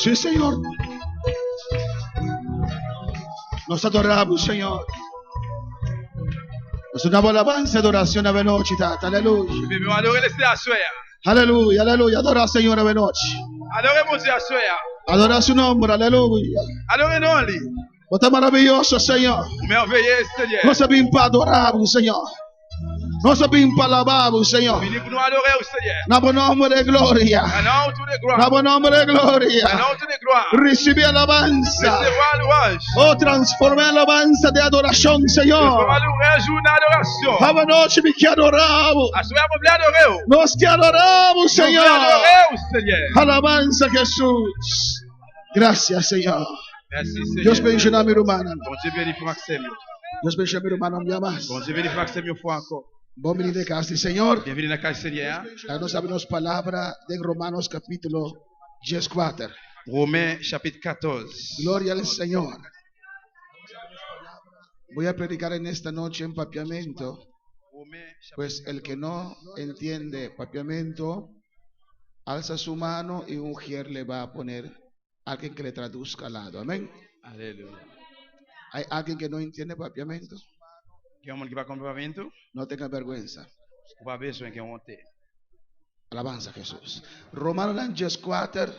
Sí, Señor. Nos adoramos, Señor. Nos damos alabanza y adoración a noche, Tata. Aleluya. Bebe, adore le aswè a. Aleluya, aleluya. Adora al Señor a noche. Adore Bondye aswè a. Adora su nombre, aleluya. Adore non li. Bo ta maravioso, Señor. Ou mèveye, Senyè. Nos a bin pa adorá, Señor. Nos a bin pa alabá, Señor. Vini pou nou adore ou, Senyè. Na bo nòmber di gloria. Na non tout de glwa. Na bo nòmber di gloria. Na non tout de glwa. Risibí alabansa. Resevwa lwanj. Oh, transformá alabansa den adorashon, Señor. Transfòma lwanj ou nan adorasyon. Awe nochi mi ke adorá bo. Aswè a mwen vle adore ou. Nos ke adorá bo, Nou vle Señor. adore ou, Senyè. Alabansa Jesús. Gracias, Señor. Mèsi, Senyè. Dios bendiciona mi rumannan. Bondye beni frè ak sè m yo. Dios bendiciona mi rumannan un día más. Bondye beni frè ak sè m yo fwa ankò. Bon bini den cas di Señor. Byenvini nan kay Senyè a. Laga nos habri nos palabra den Romanos capítulo 14. Women chapit 14. Gloria al Señor. Voy a predicar en esta noche en papiamento, pues el que no entiende papiamento, alza su mano y un ujier le va a poner alguien que le traduzca al lado. Amén. Aleluya. ¿Hay alguien que no entiende papiamento? Gen yon moun ki pa konprann papiamento? No tenga vergüenza. Ou pa bezwen gen wonte. Alabanza a Jesús. Romanonan 14,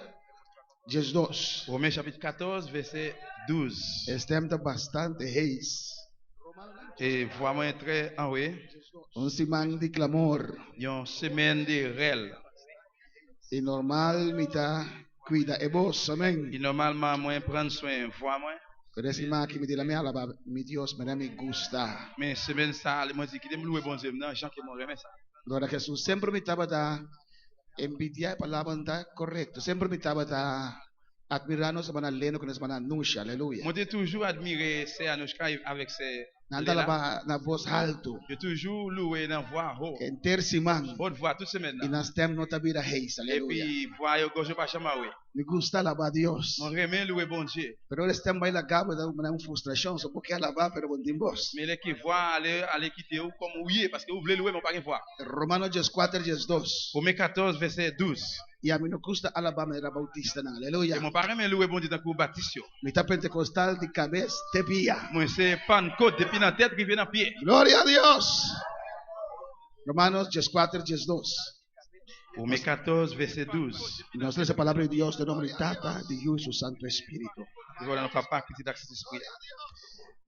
12. Romen chapit 14 vèsè 12. E stem ta bastante heis. E vwa mwen trè anwe. Un siman di clamor. Yon semèn de rèl. I normal mi ta cuida e bos. Amen. I nòmalman mwen prann swen vwa mwen. Pero e siman aki mi di lami alaba mi Dios manera mi gusta. Men semèn sa a mwen di kite m louwe Bondye m nan jan ke mwen renmen sa. Gloria a Jesus. Semper mi tabata envidia e palabra no ta correcto. Semper mi tabata admira nos hermana Leno cu nos hermana Anusha. Aleluya. Mwen te toujou admire sè Anouchka avèk sè Nan ta Lena. alaba na voz halto. Yo toujou louwe nan vwa ho. Henter siman. Haute voix tout semèn I nan. nan stem no ta bira heis. Aleluya. Epi vwa yo gòj yo pa janm awe. Mi gusta alaba Dios. Mwen renmen louwe Bondye. Pero ora stem bai laga bo ta un frustracion. So bo ke alaba pero bo no tin bos. Men lè ke vwa ale ale kite ou kòm ou ye paske ou vle louwe men ou pa gen vwa. Romano 14 12. Romen 14 vèsè 12. I ami no gusta alaba manera bautistanan. Aleluya. E mwen pa renmen louwe Bondye tankou batis yo. Mi ta pentecostal di kabes te pia. Mwen se pannkot depi nan tèt rive nan pye. Gloria a Dios. Romanos 14 12. Romen 14 vèsè 12. Nos lesa palabra di Dios den nomber di Tata, di Yu y su Santo Espíritu. Di ora nan Papa, Pitit ak Sentespri a.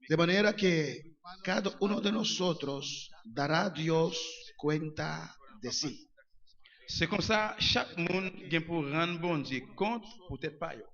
De manera que cada uno de nosotros dará a Dios cuenta de sí. Se konsa, chak moun gen pou rann Bondye kont pou tèt pa yo.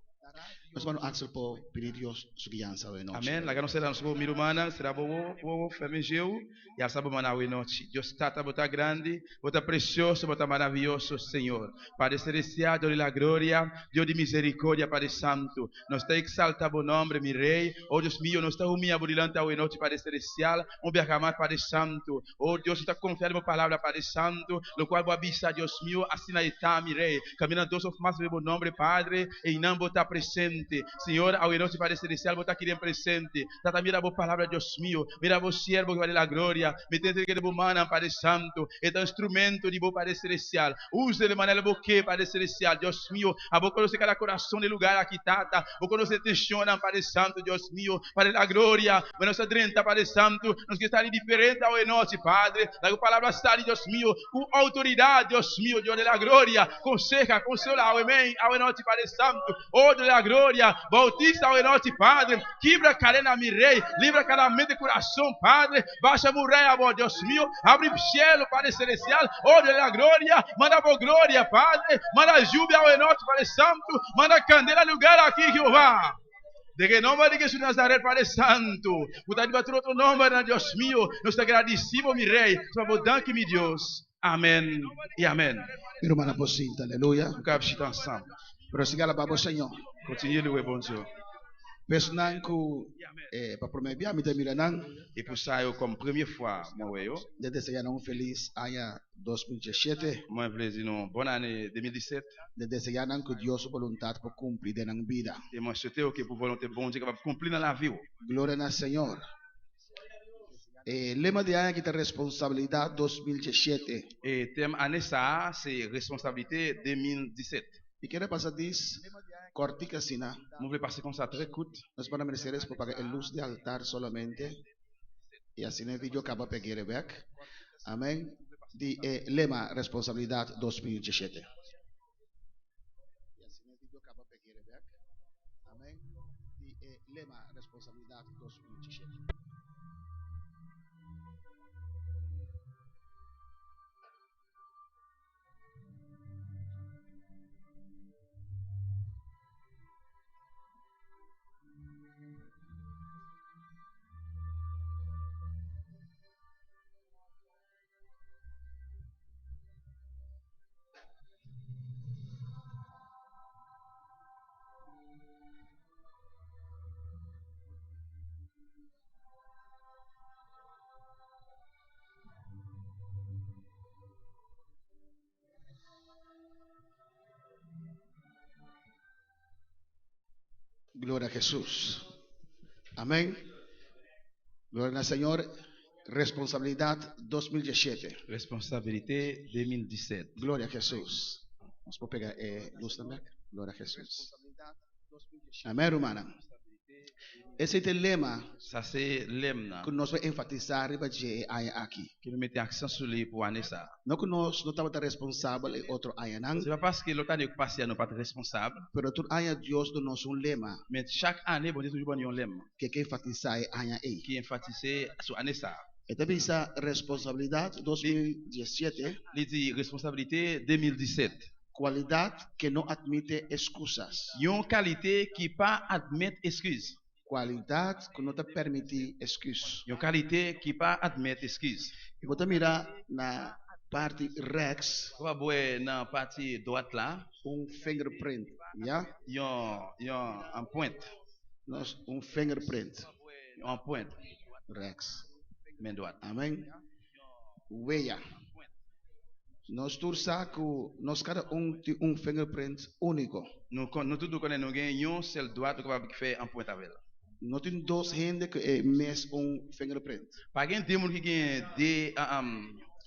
Nos hermano Axel por pidi Dios su guianza awe nochi. Amen. Laga nos sera nos wowo mi rumannan, sera bo wowo, fèmen je ou, i alsa bo man awe nochi. Dios Tata, bo ta grandi, bo ta presioso, bo ta maravioso, Señor. Padre Celestial, Dios di la gloria, Dios di misericordia, Padre Santo, nos ta exalta bo nombre, mi Rey. Oh Dios mio, nos ta humia bo dilanti awe nochi, Padre Celestial, un biaha mas, Padre Santo. Oh Dios, nos ta confia den bo palabra, Padre Santo, locual bo a bisa, Dios mio, asina e ta, mi Rey. Camina dos of mas riba bo nombre, Padre, einan bo ta presente. Señor, awe nochi, Padre Celestial, bo ta aki den presente. Tata, mira bo palabra, Dios mio. Mira bo siervo, Jehová di la gloria. Mi ta entrega den bo mannan, Padre Santo. E ta un instrumento di bo, Padre Celestial. Us'e di manera bo ke, Padre Celestial. Dios mio, abo conoce cada corazon den lugar aki, Tata. Bo conoce e tensionnan, Padre Santo, Dios mio. Padre la gloria, bo nos a drenta, Padre Santo. Nos ke sali diferente awe nochi, Padre. Laga bo palabra sali, Dios mio, ku outoridat, Dios mio, Dios de la gloria. Konseha, konsola awe mei, awe nochi, Padre Santo. Oh, Dios de la gloria, bautisa awe nochi, Padre. Kibra kadena, mi Rei. Libra kada mente i kurason, Padre. Basha muraya abou, Dios mio. Abri cielo, Padre Celestial. Oh, Dios de la gloria, manda bo gloria, Padre. Manda lluvia awe nochi, Padre Santo. Manda kandela lugar aki, Jehová. Den e nomber di Jesus di Nazaret, Padre Santo, ku ta riba tur otro nombernan, Dios mio, nos ta gradisí bo, mi Rei, pa bo danki, mi Dios. Amen i amen. Mi rumannan por sinta, aleluya. Nu kaba bishita ansanm. Pero sigui alabá bo Señor. Kontinue louwe Bondye. Personan ku pa promé bia mi ta mira nan. E pou sa yo kòm premye fwa mwen wè yo. Mwen desea nan un felis aña 2017. Mwen vle di nou bòn ane 2017. Mwen desea nan ku Dios su boluntat por kumpli den nan bida. E mwen swete yo ke pou volonte Bondye kapab konpli nan lavi ou. Gloria na Señor. E lema di aña aki ta Responsabilidat 2017. E tèm ane sa a se Responsabilite 2017. Mi kere pasa dis. Kòrtik asina. Mwen vle pase konsa trè kout. Nos por a mercedes por paga e lus di altar solamente y asina e video caba peg'e bek. Amen. Di e lema Responsabilidad 2017. Y asina e video caba peg'e bek. Amen. Di e lema Responsabilidad 2017. Gloria a Jesús. Amén. Gloria al Señor. Responsabilidad 2017. Responsabilite 2017. Gloria a Jesús. Nos por pega e luz tambe. Gloria a Jesús. Amén, rumannan. Esei ta e lema. Sa se lem nan. Ku nos bai enfatisá riba dje e aña aki. Ke nou mete aksan sou li pou ane sa. No ku nos no tabata responsabel e otro añanan. Se pa paske lòt ane ku pase a nou pat responsab. Pero tur aña Dios duna nos un lema. Men chak ane Bondye toujou ban nou yon lèm. Ke ke enfatisá e aña ei. Ki enfatise sou ane sa. E ta bisa responsabilidat 2017. Li di responsabilite 2017. Cualidad que no admite excusas. Yon kalite ki pa admèt eskiz. Cualidad cu no ta permiti excus. Yon kalite ki pa admèt eskiz. Y bo ta mira na parti rechts. Bo ap wè nan pati dwat la. Un fingerprint, ya. Yon, yon anpwent. Nos, un fingerprint. Yon anpwent. Rechts. Men dwat. Amen. Weya. Nos tur sa ku nos kada un tin un fingerprint úniko. Nou kon, nou tout nou konnen nou gen yon sèl dwat nou kapab fè anpwent avè l. No tin dos hende ku e mes un fingerprint. Pa gen de moun ki gen de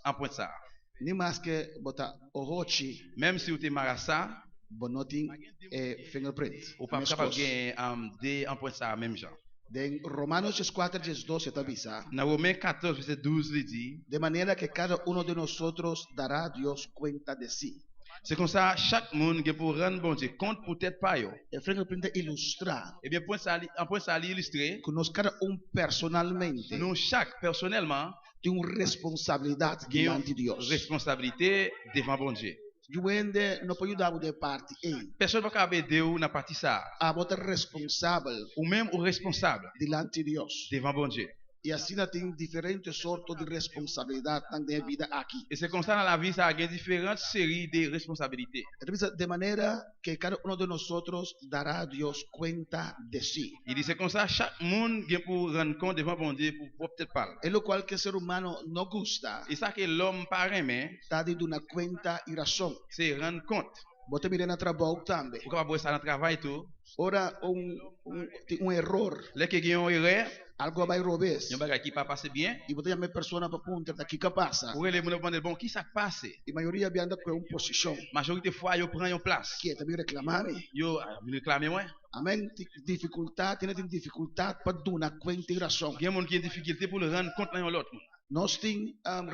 anpwent sa a. Ni maske bo ta ohochi. Menm si ou te marasa. Bo no tin e fingerprint. Ou pap kapab gen de anpwent sa a menm jan. Den Romanos dieskuater diesdos e ta bisa. Na Romen 14 vèsè 12 li di. De manera ke kada uno de nosotros dará a Dios kuenta de sí. Se konsa, chak moun gen pou rann Bondye kont pou tèt pa yo. E fingerprint ta ilustrá. Ebyen, pwen sa li, anpwent sa li ilistre. Ku nos kada un personalmente. Nou chak pèsonèlman. Tin un responsabilidat dilanti Gen yon Dios. responsabilite devan Bondye. Yu hende no por yuda bo den e parti ei. Pèsonn pa kab ede ou nan pati sa a. Abo ta responsabel. Ou menm ou responsab. Dilanti Dios. Devan Bondye. I asina tin diferente sorto di responsabilidatnan den e bida aki. E se konsa nan lavi sa a gen diferant seri de responsabilite. E ta bisa, De manera ke kada uno de nosotros dará a Dios kuenta de sí. I di se konsa chak moun gen pou rann kont devan Bondye pou pwòp tèt pa l. E lokual ke ser humano no gusta. E sa ke lòm pa renmen. Ta di duna kuenta i rason. Se rann kont. Bo ta mira na trabou tambe. Ou kapab wè sa nan travay tou. Ora un un tin un eror. Lè ke gen yon erè. Algo a bai robes. Yon bagay ki pa pase byen. I bo ta yama e persona pa puntra ta kiko a pasa. Ou rele moun nan pou mande l bon kisa k pase. I mayoria bia anda kue un posishon. Majorite fwa yo pran yon plas. Ke ta bin reklama mi. Yo vin reklame mwen. Amen. Tin difikultat, tin tin difikultat pa duna kuenta i rason. Gen moun ki gen difikilte pou l rann kont nan yon lòt moun. Nos tin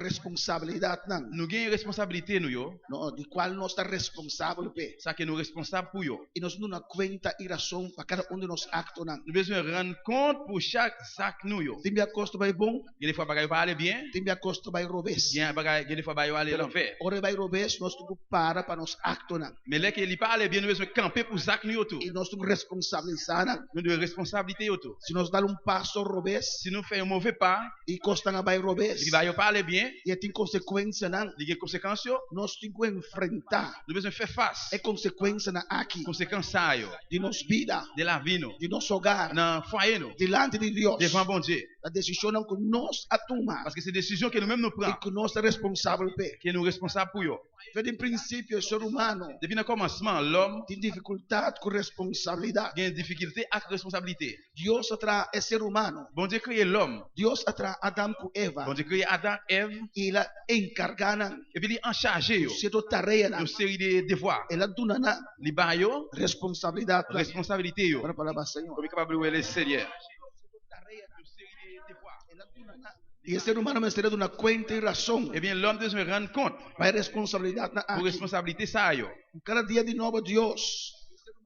responsabilidatnan. Nou gen responsabilite nou yo. No, di kual nos ta responsabel p'e. Sa ke nou responsab pou yo. I nos duna kuenta i rason pa kada un di nos aktonan. Nou bezwen rann kont pou chak zak nou yo. Tin bia kos ta bai bon. Gen de fwa bagay yo pa ale byen. Tin bia kos ta bai robes. Gen bagay, gen de fwa bagay yo ale lanvè. Pero ora e bai robes nos tin ku para pa nos aktonan. Men lè ke li pa ale byen nou bezwen kanpe pou zak nou yo tou. I nos tin ku responsabilisá nan. Nou dwe responsabilite yo tou. Si nos dal un paso robes. Si nou fè yon move pa. I kosnan a bai robes. Epi bagay yo pa ale byen. I e tin konsekuensianan. Li gen konsekans yo. Nos tin ku enfrentá. Nou bezwen fè fas. E konsekuensianan aki. Konsekans sa yo. Di nos bida. Di lavi nou. Di nos hogar. Nan fwaye nou. Dilanti di Dios. Devan Bondye. Ta desishonnan ku nos a tuma. Paske se desizyon ke nou menm nou I pran. ku nos ta responsabel p'e. Ke nou responsab pou yo. Fe den prinsipio e ser humano. Depi nan kòmansman lòm. Tin difikultat ku responsabilidat. Gen difikilte ak responsabilite. Dios a traha e ser humano. Bondye kreye lòm. Dios a traha Adam ku Eva. Bondye kreye Adan ak Èv. I el a enkargá nan. Epi li anchaje yo. Ku sierto tareanan. Yon seri de devwa. El a duna nan. Li ba yo. Responsabilidatnan. Responsabilite yo. Bueno pa alabá Señor. Pou mi kapab wè le Senyè. I e ser humano mester a duna kuenta i rason. Ebyen lòm bezwen rann kont. Pa e responsabilidatnan aki. Pou responsabilite sa yo. Kada dia di nobo Dios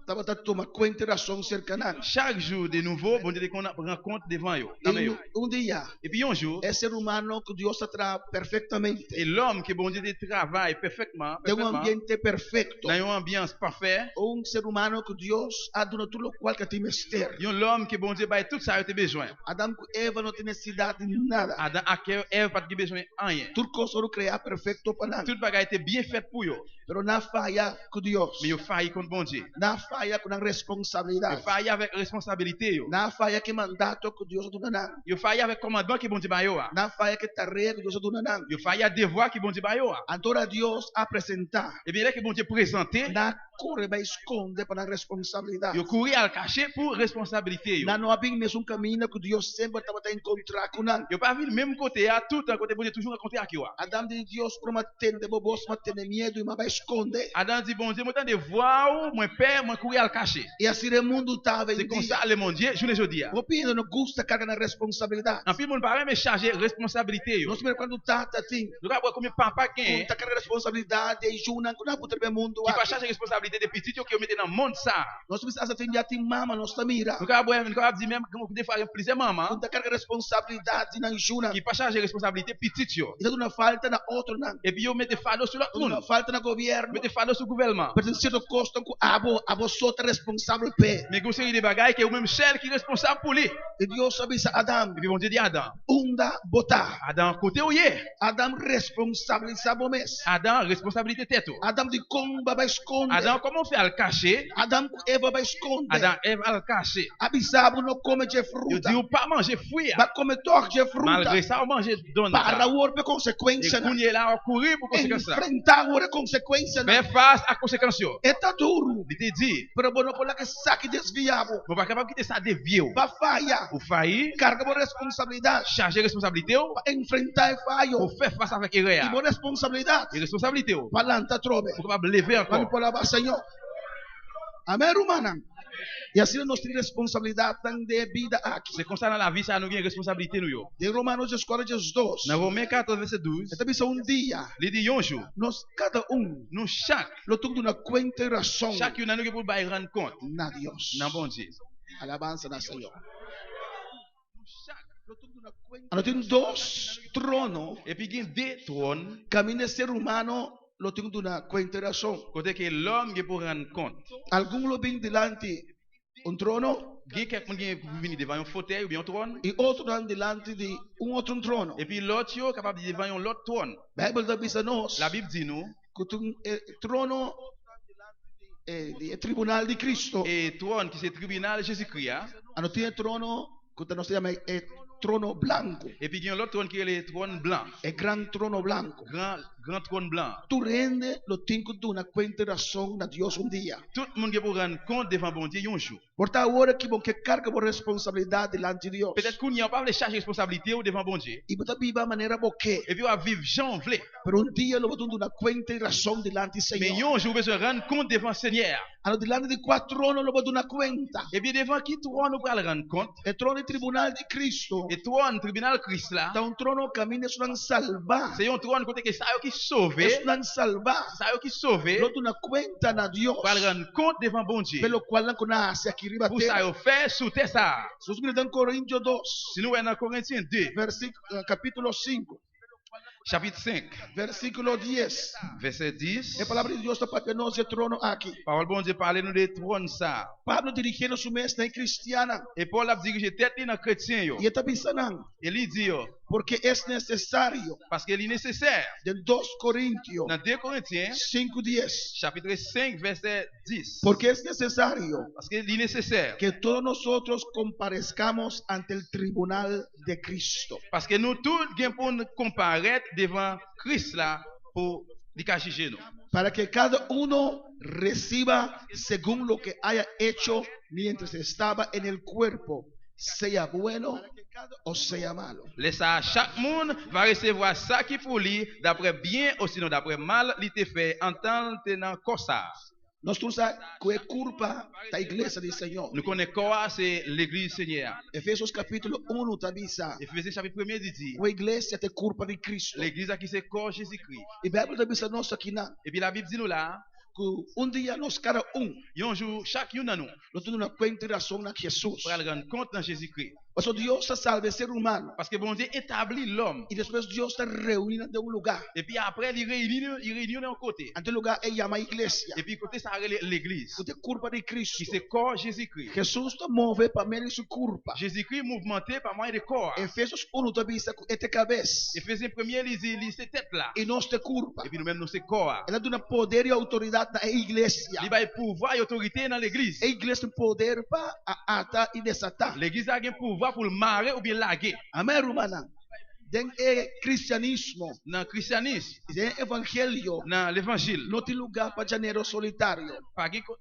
tabata tuma kuenta i rason serka nan. Chak jou de nouvo Bondye te konn ap ran kont devan yo, nan men yo. I un dia. Epi yon jou. E ser humano ku Dios a traha perfektamente. E lòm ke Bondye te travay pèfèkman, Den un pèfètman. ambiente perfekto. Nan yon anbyans pafè. Un ser humano ku Dios a duna tur lokual ku a tin mester. Yon lòm ke Bondye bay tout sa yo te bezwen. Adam ku Eva no tin nesesidat di nada. Adan ak Èv pa t gen bezwen anyen. Tur kos wòrdu kreá perfekto pa nan. Tout bagay te byen fèt pou yo. Pero nan a faya ku Dios. Men yo fayi kont Bondye. Nan a faya ku nan responsabilidat. Yo fayi avèk responsabilite yo. Nan a faya ku e mandato ku Dios a duna nan. Yo fayi avèk kòmandman ke Bondye ba yo a. Nan a faya ku e tarea ku Dios a duna nan. Yo fayi a devwa ke Bondye ba yo a. Anto ora Dios a presentá. Ebyen lè ke Bondye prezante. Nan a kore bai skonde pa nan responsabilidat. Yo kouri al kache pou responsabilite yo. Nan no a bin mesun kaminda ku Dios semper tabata enkontrá ku nan. Yo pa vin menm kote a toutan kote Bondye toujou rankontre ak yo a. Adam di Dios, Ora m'a tende bo bos, m'a tene miedu i m'a bai skonde. Adan di Bondye, Mwen tande vwa ou, mwen pè, mwen kouri al kache. I asina e mundu ta Se awendia. konsa lemonn ye jounen jodi a. Hopi hende no gusta karga nan responsabilidat. Anpil moun pa renmen chaje responsabilite yo. Nos mira kuantu tata tin. Nou ka wè konbyen papa genyen. Ku ta karga responsabilidat di e yunan ku nan a puta riba e mundu Ki pa aki. chaje responsabilite de pitit yo ke yo mete nan mond sa a. Nos bisa asta tin bia tin mama nos ta mira. Nou ka wè, nou kapab di menm gen defwa gen plizyè manman. Ku ta karga responsabilidat di nan yunan. Ki pa chaje responsabilite pitit yo. I ta duna falta na otronan. Epi yo mete fado sou lòt Ta moun. duna falta na gobièrnu. Mete fado sou gouvèlman. Pero tin sierto kosnan ku abo, abo so ta responsabel p'e. Men gen yon seri de bagay ke ou menm sèl ki responsab pou li. I Dios a bisa Adam. Epi Bondye di Adan. Unda bo ta? Adan, kote ou ye? Adam, responsabilisá bo mes. Adan, responsabilite tèt ou. Adam, dikon bo a bai skonde? Adan, kòman ou fè al kache? Adam ku Eva bai skonde. Adan, Èv al kache. A bisa bo no kome dje Yo fruta. di ou pa manje fwi a. B'a kome tòg dje fruta. Malgre sa ou manje donn sa. Para awor p'e E konsekuensianan. kounye la ou kouri pou konsekans la. Enfrentá awor e konsekuensianan. Fè fas ak konsekans yo. E ta duru. Li te di. Pero bo no por laga esaki desviá bo. Bo pa kapab kite sa devie ou. B'a faya. Ou fayi. Karga bo responsabilidat. Chaje responsabilite ou. Pa enfrentá e fayo. Pou fè fas avèk erè a. I bo responsabilidat. I responsabilite ou. Pa lanta atrobe. Pou kapab leve ankò. Pa mi por alabá Señor. Amèn rumannan. I asina nos tin responsabilidatnan den e bida aki. Se konsa nan lavi sa a nou gen responsabilite nou yo. Den Romanos dieskuater diesdos. Nan Romen 14 vèsè 12. E ta bisa un dia. Li di yon jou. Nos kada un. Nou chak. Lo tin ku duna kuenta i rason. Chak youn nan nou gen pou bay rann kont. Na Dios. Nan Bondye. Alabansa na Señor. Ano tin dos trono. Epi gen de twòn. Kaminda e ser humano lo tin ku duna kuenta i rason. Kote ke lòm gen pou rann kont. Algun lo bin dilanti un trono. Gen kèk moun gen pou vini devan yon fotèy oubyen yon twòn. I otronan dilanti di un otro trono. Epi lòt yo kapab devan yon lòt twòn. Beibel ta bisa nos. Labib di nou. Ku tin e trono di e tribunal di Cristo. E tron ki se tribinal Jezikri a. Ano tin e trono ku ta nos ta yama e trono blanku. Epi gen yon lòt tron ki rele tron blan. E gran trono blanku. Gran, gran tron blan. Tur hende lo tin ku duna kuenta i rason na Dios un dia. Tout moun gen pou rann kont devan Bondye yon jou. Por ta awor aki bo ke karga bo responsabilidat dilanti Dios. Petèt kounye a ou pa vle chaje responsabilite ou devan Bondye. I bo ta biba manera bo ke. Epi w ap viv jan w vle. Pero un dia lo bo ta duna kuenta i rason dilanti Señor. Men yon jou ou bezwen rann kont devan Senyè a. Anto dilanti di kua trono lo bo duna kuenta? Epi devan ki twòn ou pral rann kont? E trono di tribunal di Cristo. E twòn tribinal Kris la. Ta un trono kaminda esunnan salbá. Se yon twòn kote ke sa yo ki sove. Esunnan salbá. Sa yo ki sove. Lo duna kuenta na Dios. Pral rann kont devan Bondye. P'e lokual nan ku nan hasi aki riba Pou sa tera. yo fè sou tè sa a. Si nos mira den Korintio dos. Si nou wè nan Korentyen 2. Versíkulo, kapítulo sinku. Chapit 5. Versíkulo dies. Vèsè 10. E palabra di Dios ta papia nos di e trono aki. Pawòl Bondye pale nou de twòn sa a. Pablo dirigiendo su mes na e kristiannan. E Pòl ap dirije tèt li nan kretyen yo. I e ta bisa nan. E li di yo. Porque es necesario. Paske li nesesè. Den 2 Corintios Nan 2 Korentyen, 5:10. chapitre 5, vèsè 10. Porque es necesario Paske li nesesè. que todos nosotros comparezcamos ante el tribunal de Cristo. Paske nou tout gen pou n konparèt devan Kris la pou li ka jije nou. Para que cada uno reciba según lo que haya hecho mientras estaba en el cuerpo, sea bueno o sea malo. Lè sa a, chak moun va resevwa sa ki pou li dapre byen osinon dapre mal li te fè antan l te nan kò sa a. Nos tur sa ku e kurpa ta iglesia di Señor. Nou konnen kò a se legliz Senyè a. Efesios kapítulo unu ta bisa. Efesyen chapit premye di di. Ku e iglesia ta e kurpa di Kristu. Legliz la ki se kò Jezikri. E Beibel ta bisa nos akinan. Epi Labib di nou la a. Ku un dia nos kada un. Yon jou chak youn nan nou. Lo ta duna kuenta i rason na Jesus. Pral rann kont nan Jezikri. Pasobra Dios ta salba e ser humano. Paske Bondye etabli lòm. I despues Dios ta reuní nan den un lugá. Epi apre li reyini yo, li reyini yo nan yon kote. Anto e lugá ei yama iglesia. Epi kote sa a rele legliz. Ku ta e kurpa di Kristu. Ki se kò Jezikri. Jesus ta move pa medio di su kurpa. Jezikri mouvmante pa mwayen de kò a. Efesios unu ta bisa ku e ta e kabes. Efesyen premye li di li se tèt la. I nos ta e kurpa. Epi nou menm nou se kò a. El a duna poder i outoridat na e iglesia. Li bay pouvwa i otorite nan legliz. E iglesia tin poder pa a ata i desatá. Legliz la gen pouvwa pou l mare oubyen lage. Amèn rumannan. Den e kristianismo. Nan kristianism. Den e evangelio. Nan levanjil. No tin lugá pa djanero solitario. Pa gen ko.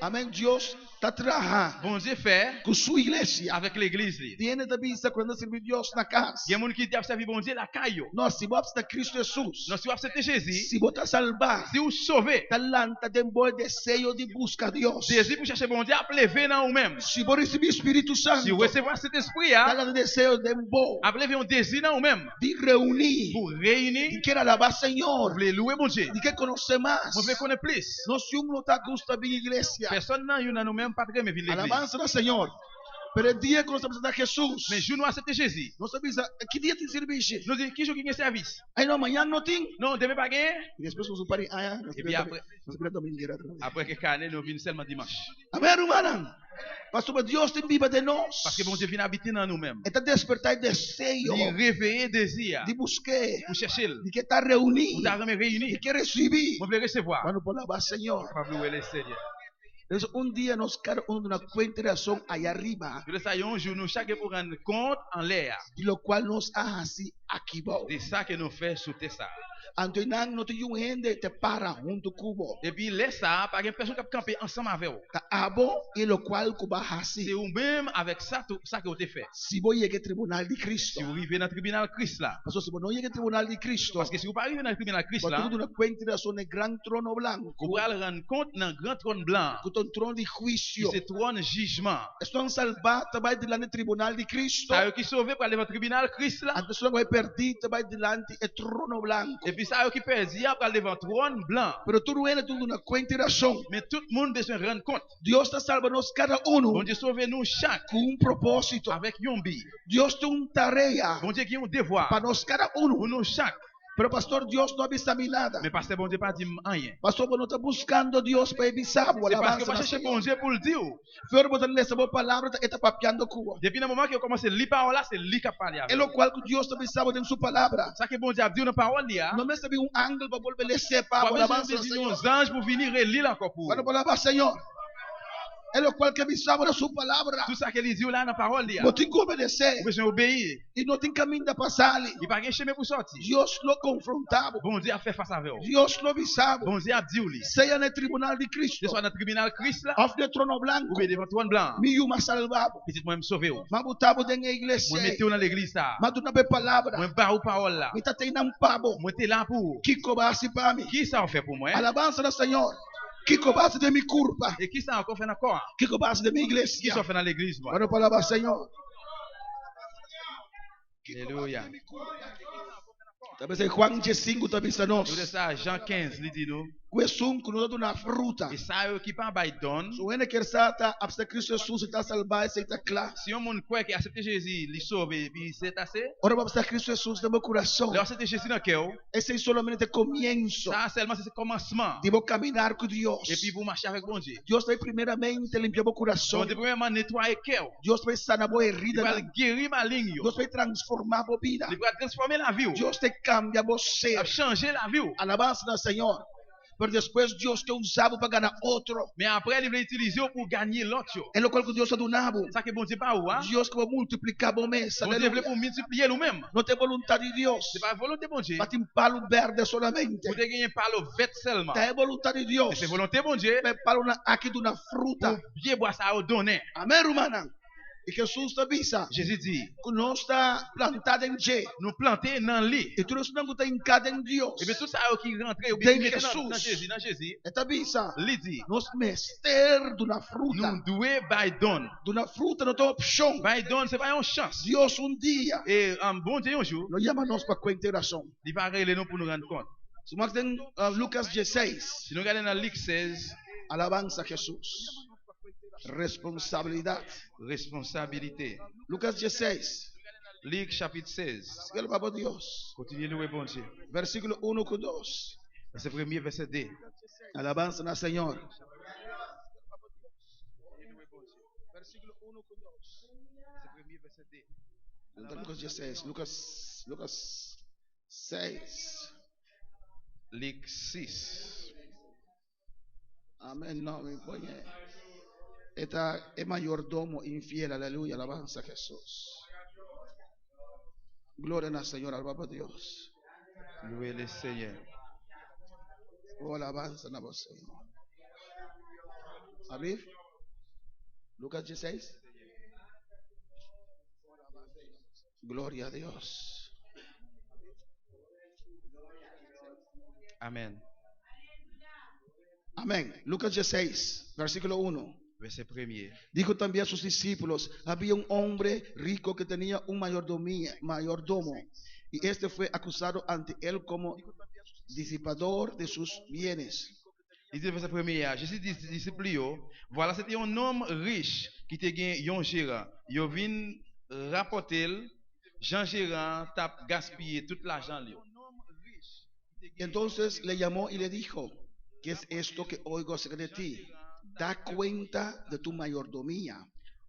Amèn Dios ta traha. Bondye fè. Ku su iglesia. Avèk legliz li. Tin hende ta bisa ku nan ta sirbi Dios na kas. Gen moun ki di ap sèvi Bondye lakay yo. No, si bo apsepta Kristu Hesus. No, si w apsepte Jezi. Si bo ta salbá. Si w sove. Ta lanta den bo e deseo di buska Dios. Dezi pou chèche Bondye ap leve nan ou menm. Si bo risibí Spiritu Santu. Si w resevwa Sentespri a. Ta lanta deseo den bo. Ap leve yon dezi nan ou menm. Di reuní. Pou reyini. Di kier alabá Señor. Pou vle louwe Bondye. Di ke konosé mas. Mwen vle konnen plis. Nos yun no ta gusta bin iglesia. Pèsòn nan youn nan nou menm pa t renmen vin legliz. Alabansa na Señor. Pero e dia ku nos ta presentá Hesus. Men jou nou asepte Jezi. Nos ta bisa, Ki dia tin sirbishi? Nou di, Ki jou ki gen sèvis? Ay no, mañan no tin. No, demen pa gen. I despues ku nos pari aña, nos Epi apre. Nos bira dominguera otra vez. Apre kèk ane, nou vin sèlman dimanch. Amèn, rumannan. Pasobra Dios tin biba den nos. Paske Bondye vin abite nan nou menm. E ta despertá e deseo. Li reveye dezi a. Di busk'é. Pou chèche l. Di ke ta reuní. Pou ta renmen reyini. Di ke risibí. Mwen vle resevwa. Pa nou por alabá Señor. Kapab louwe Lesenyè. Entonces un dia nos cada uno duna cuenta y razón allá arriba. Yo sa yon jou nou chak gen pou rann kont anlè a. Di lo cual nos a haci aki bou. De sa ke nou fè sou tè sa a. Anto einan no tin yun hende te para hunto cu bo. Epi lè sa a pa gen pèsonn kap kanpe ansanm avè w. Ta abo y lo cual cu bo a haci. Se ou menm avèk sa tou sa ke ou te fè. Si bo yega e tribunal di Cristo. Si ou rive nan tribinal Kris la. Pasobra si bo no yega e tribunal di Cristo. Paske si ou pa rive nan tribinal Kris la. Bo tin cu duna cuenta y razon na e gran trono blanco. Ou pral rann kont nan gran tròn blan an. Cu ta un tron di huicio. Ki se tròn jijman. Esnan salbá ta bai dilanti e tribunal di Cristo. Sa yo ki sove pral devan tribinal Kris la. Anto esnan cu bai perdí ta bai dilanti e trono blanco. Epi sa yo ki pèdi a pral devan tròn blan. Pero tur hende tin duna cuenta y razon. Men tout moun bezwen rann kont. Dios ta salba nos kada unu. Bondye sove nou chak. Ku un propósito. Avèk yon bi. Dios tin un tarea. Bondye gen yon devwa. Pa nos kada unu. Pou nou chak. Pero pastor Dios no a bisa mi nada. Men pastè Bondye pa di m anyen. Pastor bo no ta buskando Dios pa e bisa bo. Se paske ou pa chèche Bondye pou l di ou. Fe ora bo ta lesa bo palabra ta e ta papiando ku bo. Depi nan moman ke ou kòmanse li pawòl la se li kap pale avè E w. lokual ku Dios ta bisa bo den su palabra. Sa ke Bondye ap di w nan pawòl li a. No mester bin un angel pa bolbe les'é pa Ou bo. pa bezwen Alabansa na bezwen yon Señor. zanj pou vini reli l ankò pou ou. Cuando bo alaba Señor. E lokual ke bisa bo den su palabra. Tout sa ke li di w la nan pawòl li a. Bo tin ku obedesé. Ou bezwen obeyi. I no tin kaminda pa sali. Li pa gen chemen pou sòti. Dios lo konfrontá bo. Bondye ap fè fas avè w. Dios lo bisa bo. Bondye ap di w li. Sea na e tribunal di Cristo. Se swa nan tribinal Kris la. Òf den trono blanko. Oubyen devan twòn blan an. Mi yu, m'a salva bo. Pitit mwen, m sove w. M'a buta bo den e iglesia Mwen ei. mete w nan legliz sa a. M'a duna bo e palabra. Mwen ba ou pawòl la. Mi ta teinan pa bo. Mwen te la pou ou. Kiko b'a hasi pa mi? Kisa w fè pou mwen? Alabansa na Señor. Kiko b'a hasi den mi kurpa? E kisa ankò w fè nan kò a? Kiko b'a hasi den mi iglesia? Kisa w fè nan legliz mwen? Bueno, pa alaba Señor. Aleluya. Tal bes Juan 15 ta bisa nos. Yo sa Jean 15 li di nou. Ku esun ku no ta duna fruta. E sa yo ki pa bay don. Su hende kier sa ta apsepta Cristo Jesus i ta salba esei ta kla. Si yon moun kwè ki asepte Jezi li sove epi se ta se. Ora bo apsepta Cristo Jesus den bo kurason. Lè w asepte Jezi nan kè w. Esei solamente ta komienso. Sa sèlman se se kòmansman. Di bo kaminar ku Dios. Epi pou w mache avèk Bondye. Dios ta bay primeramente limpia bo kurason. Bondye premyèman netwaye kè w. Dios ta bay sana bo heridanan. Li pral geri maling yo. Dios ta bay transforma bo bida. Li pral transfòme lavi w. Dios ta kambia bo ser. L ap chanje lavi w. Alabansa na Señor. Pero despues Dios ke usa bo pa gana otro. Men apre li vle itilize w pou w ganye lòt yo. E lokual ku Dios a duna bo. Sa ke Bondye ba ou a. Dios ke bo multiplika bo mes. Bondye vle pou w miltipliye l ou menm. No ta e boluntat di Dios. Se pa volonte Bondye. Pa tin palu berde solamente. Pou te genyen palo vèt sèlman. Ta e boluntat di Dios. Men se volonte Bondye. Pa e palunan aki duna fruta. Pou pye bwa sa yo donnen. Amen rumannan. I Jesus ta bisa. Jezi di. Ku nos ta plantá den dje. Nou plante nan li. I tur esnan ku ta hinká den Dios. Epi tur sa yo ki rantre oubyen ki mete nan Jezi, nan Jezi. E ta bisa. Li di. Nos mester duna fruta. Nou dwe bay don. Duna fruta no ta opshon. Bay don se pa yon chans. Dios un dia. E Bondye yon jou. Lo yama nos pa kuenta i rason. Li va rele nou pou nou rann kont. Si nou wak den Lucas 16. Si nou gade nan Lik 16. Alabansa Jesus. Responsabilidat. Responsabilite. Lucas 16. Lik chapit 16. Sigue alaba Dios. Kontinye louwe Bondye. Versikulo 1 ku 2. Vèsè premye, vèsè 2. Alabansa na Señor. Lucas 16, Lucas, Lucas 6. Lik 6. Amén, no mi pone. Esta es mayordomo infiel, aleluya, alabanza a Jesús. Gloria al Señor, alaba a Dios. Louwe le Senyè. Oh, alabanza na Señor. Abrir. Lucas 16. Gloria a Dios. Amèn. Amén. Lucas 16, versículo 1. Vèsè premye. Dijo también a sus discípulos, había un hombre rico que tenía un mayordomía, mayordomo, y este fue acusado ante él como disipador de sus bienes. Li di nan vèsè premye a, Jezi di disip li yo, Vwala se te yon nonm rich ki te gen yon jeran. Yo vin rapòte l jan jeran an t ap gaspiye tout lajan l yo. Entonces le llamó y le dijo, ¿Qué es esto que oigo acerca de ti? Da cuenta de tu mayordomía,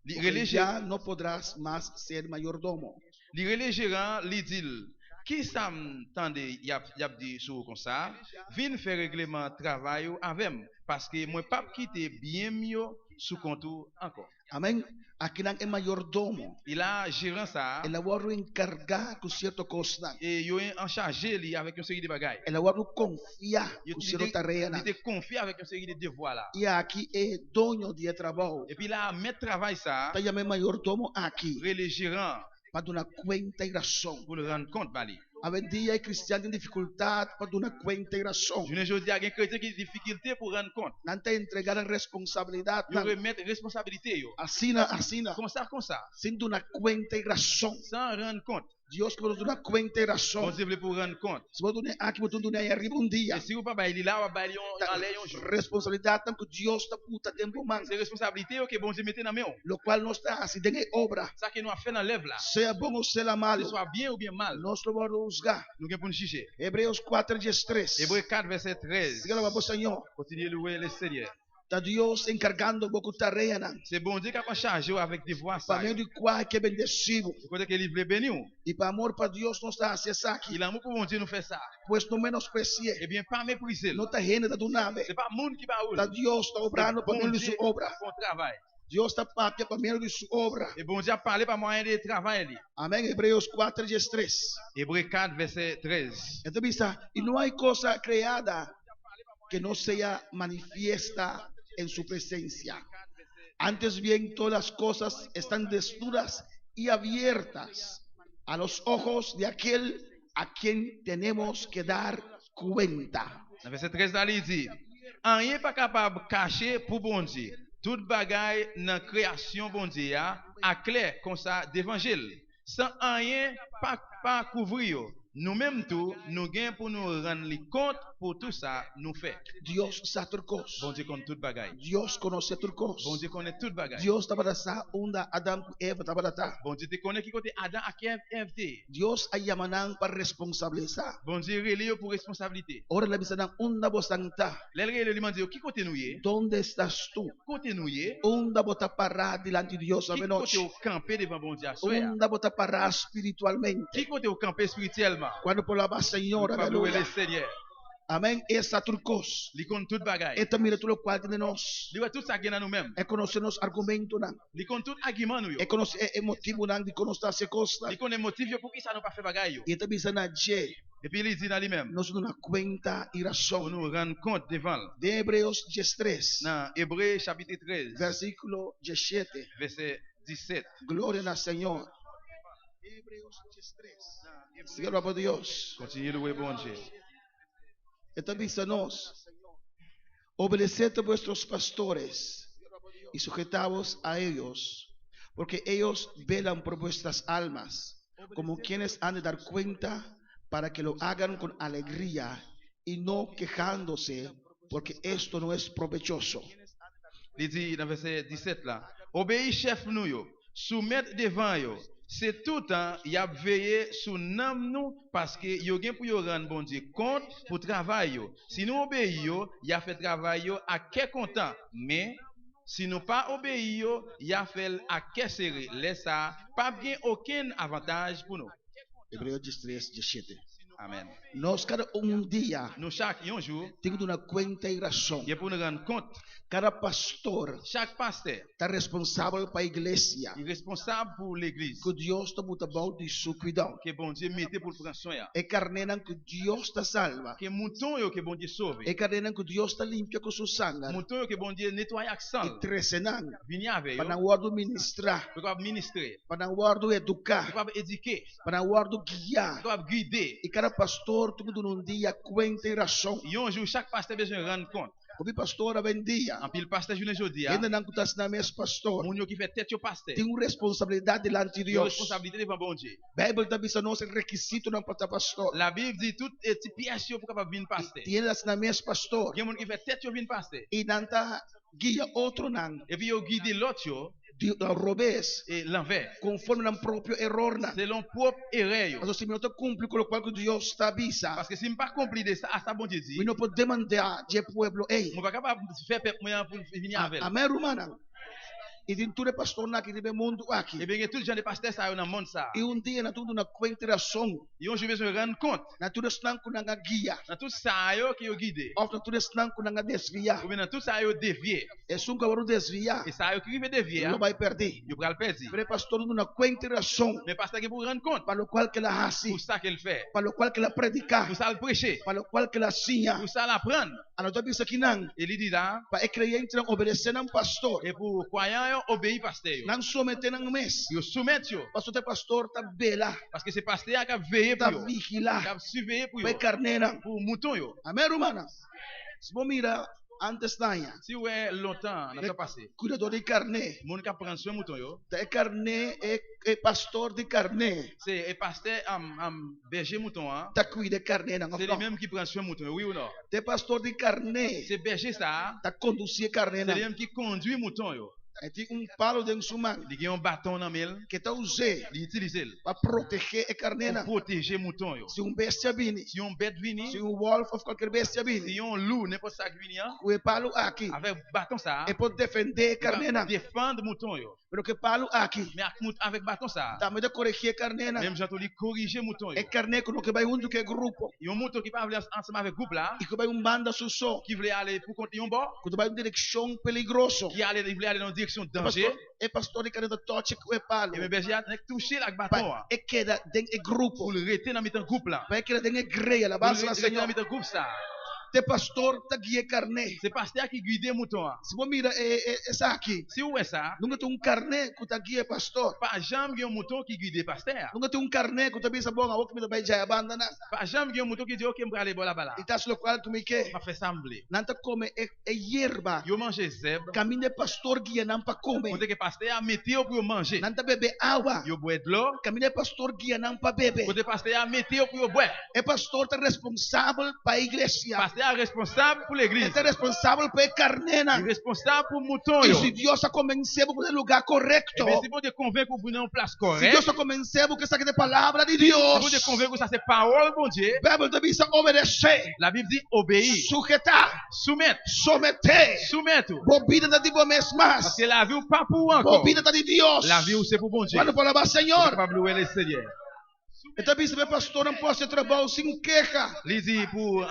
porque ya no podrás más ser mayordomo. Li rele jeran an, li di l, Ki sa m tande y ap di sou ou konsa? Vin fè regleman travay ou avè m, paske mwen pap kite byen m yo sou kont ou ankò. Amén. Akinan e mayordomo. I la a, jeran sa a. El a wòrdu enkargá ku sierto kosnan. E yo anchaje li avèk yon seri de bagay. El a wòrdu konfiá ku sierto tareanan. Li te konfye avèk yon seri de devwa la. I aki e doño di e trabou. Epi la a, mèt travay sa a. Ta yama e mayordomo aki. Rele jeran an. Pa duna kuenta i rason. Pou l rann kont ba li. Awendia e kristian tin difikultat pa duna kuenta i rason. Jounen jodi a gen kretyen ki difikilte pou rann kont. Nan ta entregá nan responsabilidatnan. Yo remèt responsabilite yo. Asina, asina. Konsa, konsa. Sin duna kuenta i rason. San rann kont. Dios ke bo ta duna kuenta i rason. Bondye vle pou w rann kont. Si bo dun'é aki, bo ta dun'é ei ariba un dia. E si ou pa bay li la, wap bay li yon anlè yon jou. Responsabilidatnan ku Dios ta buta den bo man. Se responsabilite yo ke Bondye mete nan men w. Lokual nos ta hasi den e obra. Sa ke nou ap fè nan lèv la. Sea bon o sea malu. Se swa byen oubyen mal. Nos lo wòrdu husgá. Nou gen pou n jije. Hebreos 4, 13. Ebre 4, vèsè 13. Siga alabá bo Señor. Kontinye louwe Lesenyè. Ta Dios enkargando bo ku tareanan. Se Bondye k ap anchaje w avèk devwa sa yo. Pa medio di kua e ke bendesí bo. Se kote ke li vle beni w. I pa amor pa Dios nos ta hasi esaki. I lanmou pou Bondye nou fè sa. Pues no menospresi'é. Ebyen pa meprize l. No ta hende ta duna'be. Se pa moun ki ba ou l. Ta Dios ta obrando pa medio di su obra. Se Bondye ki fè travay. Dios ta papia pa medio di su obra. E Bondye ap pale pa mwayen de travay li. Amen Hebreos 4, 13. Ebre 4, vèsè 13. E ta bisa, I no hay cosa creada que no sea manifiesta en su presencia. Antes bien, todas las cosas están desnudas y abiertas a los ojos de aquel a quien tenemos que dar cuenta. Nan vèsè 13 la li di, Anyen pa kapab kache pou Bondye, tout bagay nan kreyasyon Bondye a aklè konsa devan je l, san anyen pa pa kouvri yo. Nou menm tou, nou gen pou nou rann li kont pou tou sa nou fè. Dios sa tur kos. Bondye konn tout bagay. Dios konosé tur kos. Bondye konnen tout bagay. Dios tabata sa unda Adam ku Eva tabata ta. Bondye te konnen ki kote Adan ak Èv te ye. Dios a yama nan pa responsabilisá. Bondye rele yo pou responsablite. Ora el a bisa nan, Unda bosan ta? Lè l rele yo, li mande yo, Ki kote nou ye? Donde estás tú? Kote nou ye? Unda bo ta pará dilanti Dios Ki kote avenochi? ou kanpe devan Bondye aswè a? Unda bo ta pará spiritualmente? Ki kote ou kanpe espirityèlman? Cuando por alabá Señor, Nou kapab louwe aleluya. le Senyè. Amén. E sa tur kos. Li konn tout bagay. E ta mira tur lokual tin den nos. Li wè tout sa k gen nan nou menm. E konosé nos argumentonan. Li konn tout agiman nou yo. E konosé e motibunan dikon nos ta hasi e kosnan. Li konnen motif yo poukisa nou pa fè bagay yo. I e ta bisa na dje. Epi li di nan li menm. Nos duna kuenta i Pou rason. nou rann kont devan l. Den Hebreos diestres. Nan Ebre chapitre 13. Versíkulo diesshete. Vèsè 17. Gloria na Señor. Sigui alabá Dios. Kontinye louwe Bondye. E ta bisa nos, Obedeced a vuestros pastores y sujetaos a ellos, porque ellos velan por vuestras almas, como quienes han de dar cuenta, para que lo hagan con alegría y no quejándose, porque esto no es provechoso. Li di nan vèsè 17 la, Obeyi chèf nou yo, soumèt devan yo, se toutan y ap veye sou nanm nou, paske yo gen pou yo rann Bondye kont pou travay yo. Si nou obeyi yo, y a fè travay yo ak kè kontan, men, si nou pa obeyi yo, y a fè l ak kè sere, lè sa a, pap gen okenn avantaj pou nou. Hebreo 13, 17. Amèn. Nos kada un dia. Nou chak, yon jou. Tin ku duna kuenta i rason. Gen pou nou rann kont. Kada pastor. Chak pastè. Ta responsabel pa iglesia. Li responsab pou legliz. Ku Dios ta buta bou di su kuidou. Ke Bondye mete pou l pran swen an. E karnénan ku Dios ta salba. Ke mouton yo ke Bondye sove. E karnénan ku Dios ta limpia ku su sanger. Mouton yo ke Bondye netwaye ak san I l. trese nan. Vini avè Pa yo. nan wòrdu ministrá. Pou yo kapab ministre. Pa nan wòrdu eduká. Pou yo kapab edike. Pa nan wòrdu guiá. Pou yo kapab gide. I kada pastor tin ku duna un dia kuenta i rason. Yon jou chak pastè bezwen rann kont. Hopi pastor awendia. Anpil pastè jounen jodi a. Hendenan ku ta asina mes pastor. Moun yo ki fè tèt yo pastè. Tin un responsabilidat dilanti Yon Dios. responsabilite devan Bondye. Bijbel ta bisa nos e rekisitonan pa ta pastor. Labib di tout ti pyès yo pou kapab vin pastè. Tin hende ta asina mes pastor. Gen moun ki fè tèt yo vin pastè. I nan ta guia otronan. Epi yo gide lòt yo. Di robes. E lanvè. Konforme nan propio erornan. Selon pwòp erè yo. Pasobra si mi no ta kumpli ku lokual ku Dios ta bisa. Paske si m pa konpli de sa a sa Bondye di. Mi no por demandá dje pueblo ei. Mwen pa kapab fè pèp mwen an pou l vini avè l. Amèn rumannan. I tin tur e pastornan aki riba e mundu aki. Ebyen gen tout jan de pastè sa yo nan mond sa a. I un dia nan tur duna kuenta i rason. Yon jou bezwen rann kont. Na tur esnan ku nan a guia. Na tur sa yo ke yo gide. Òf na tur esnan ku nan a desviá. Oubyen na tur sa yo devye. Esun ku a wòrdu desviá. E sa yo ki rive devye a. Lo bai pèrdí. Yo pral pèdi. Pero e pastor duna kuenta i rason. Men pastè gen pou rann kont. Pa lokual ke el a hasi. Pou sa ke l fè. Pa lokual ke el a prediká. Pou sa l preche. Pa lokual ke el a siña. Pou sa l aprann. Ano ta bisa kinan. E li di la. Pa e kreyentenan obedesé nan pastor. E pou kwayan yo obeyi pastè yo. Nan someté nan mes. Yo soumèt yo. Pasobra ta e pastor ta bela. Paske se pastè a k ap veye pou yo. Ta vigilá. K ap siveye pou yo. Pa e karnénan. Pou mouton yo. Amèn rumannan. Si bo mira antes daña. Si ou wè lontan nan tan pase. Kuidador di karné. Moun k ap pran swen mouton yo. Ta e karné e e pastor di karné. Se e pastè bèje mouton an. Ta kuida e karnénan òf Se nò? li menm ki pran swen mouton yo, wi ou nò? Ta e pastor di karné. Se bèje sa a. Ta kondusí e karnénan. Se li menm ki kondui mouton yo. E tin un palo den su man. Li gen yon baton nan men l. Ke ta us'é. Li itilize l. Pa protegé e karnénan. Pou pwoteje mouton yo. Si un bestia bini. Si yon bèt vini. Si un wòlf òf kualker bestia bini. Si yon lou, nenpòt sa k vini an. Ku e palo aki. Avèk baton sa a. E por defendé e karnénan. Li ka defann mouton yo. Pero ku e palu aki. Men ak mout avèk baton sa a. Tambe ta koregí e karnénan. Menm jan tou li korije mouton yo. E karné ku no ke bai huntu ku e grupo. Yon mouton ki pa vle ansanm avèk gwoup la. I ku bai un banda su so. Ki vle ale pou kont li yon bò. Ku ta bai un direkshon peligroso. Ki ale li vle ale nan yon direksyon danje. E pastor di karné ta tòchi ku e palu. Ebyen bèje a nèk touche l ak baton an. Pa e keda den e grupo. Pou l rete nan mitan gwoup la. Pa e keda den e greya. Alabansa na Pou l rete Señor. nan mitan gwoup sa a. Te pastor ta guia e karné. Se pastè a ki guide mouton an. Si bo mira e e esaki. Si ou wè sa. Nunka tin un karné ku ta guia e pastor. Pa janm gen yon mouton ki guide pastè a. Nunka tin un karné ku ta bisa bon awor ku mi ta bai djaya banda nan. Pa janm gen yon mouton ki di ok m prale bò la bala. I ta hasi lokual ku mi ke. M ap fè sa m vle. Nan ta kome e e yerba. Yo manje zèb. Kaminda e pastor guia nan pa kome. Kote ke pastè a mete yo pou yo manje. Nan ta bebe awa. Yo bwè dlo. Kaminda e pastor guia nan pa bebe. Kote pastè a mete yo pou yo bwè. E pastor ta responsabel pa e iglesia. Pastè a responsab pou legliz. E ta responsabel pa e karnénan. Li responsab pou mouton yo. I si Dios a konvensé bo ku ta e lugá korekto. Ebyen si Bondye konvenk ou pou nan yon plas kòrèk. Si Dios a konvensé bo ku esaki ta e palabra di Dios. Si Bondye konvenk ou sa se pawòl Bondye. Beibel ta bisa obedesé. Labib di obeyi. Sujetá. Soumèt. Someté. Soumèt ou. Bo bida ta di bo mes mas. Paske lavi ou pa pou ou ankò. Bo bida ta di Dios. Lavi ou se pou Bondye. Cuando por alabá Señor. Ou kapab louwe le Senyè. E ta bisa pa e pastornan por hasi e trabou sin keha. Li di pou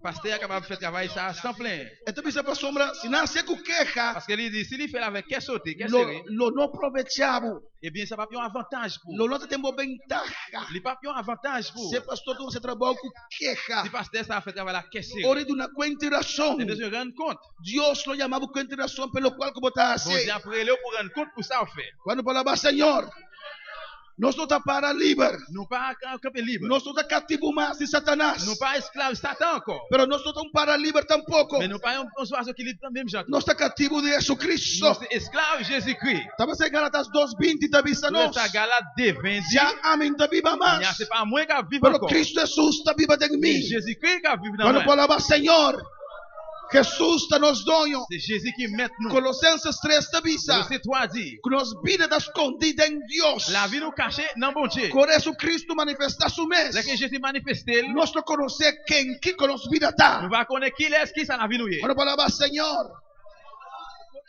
pastè a kapab fè travay sa a san plenyen. E ta bisa pasobra si nan hasié ku keha. Paske li di si li fè l avèk kè sote, kè sere. Lo no probecha bo. Ebyen sa pap yon avantaj pou ou. Lo no ta ten bo bentaha. Li pap yon avantaj pou ou. Si e pastor ta hasi e trabou ku keha. Si pastè sa a fè travay la ak kè sere. Ora e duna kuenta i rason. Li bezwen rann kont. Dios lo yama bo kuenta i rason pa e lokual ku bo ta hasi. Bondye ap rele ou pou rann kont pou sa ou fè. Kuando bo alabá Señor. Nos no ta para liber. Nou pa kanpe liber. Nos no ta katibu mas di Satanas. Nou pa esklav Satan ankò. Pero nos no ta un para liber tampoko. Men nou pa yon zwazo ki lib menm jan tou. Nos ta katibu di Jesucristo. Nou se esklav Jezikri. Tabata e Galatas dos binti ta bisa nos. Sa Galat 2, 20 di. Ya ami no ta biba mas. Ya se pa mwen kap viv ankò. Pero Cristo Jesus ta biba den mi. Men Jezikri kap viv nan mwen. Cuando por alaba Señor. Jesús ta nos doño. Se Jezi ki mèt nou. Colosenses 3 ta bisa. Kolose 3 di. Ku nos bida ta skondí den Dios. Lavi nou kache nan Bondye. Ku ora Jesucristo manifestá su mes. Lè ke Jezi manifeste l. Nos lo konosé ken kiko nos bida ta. Nou va konnen kilès kisa lavi nou ye. Ora bo alabá Señor.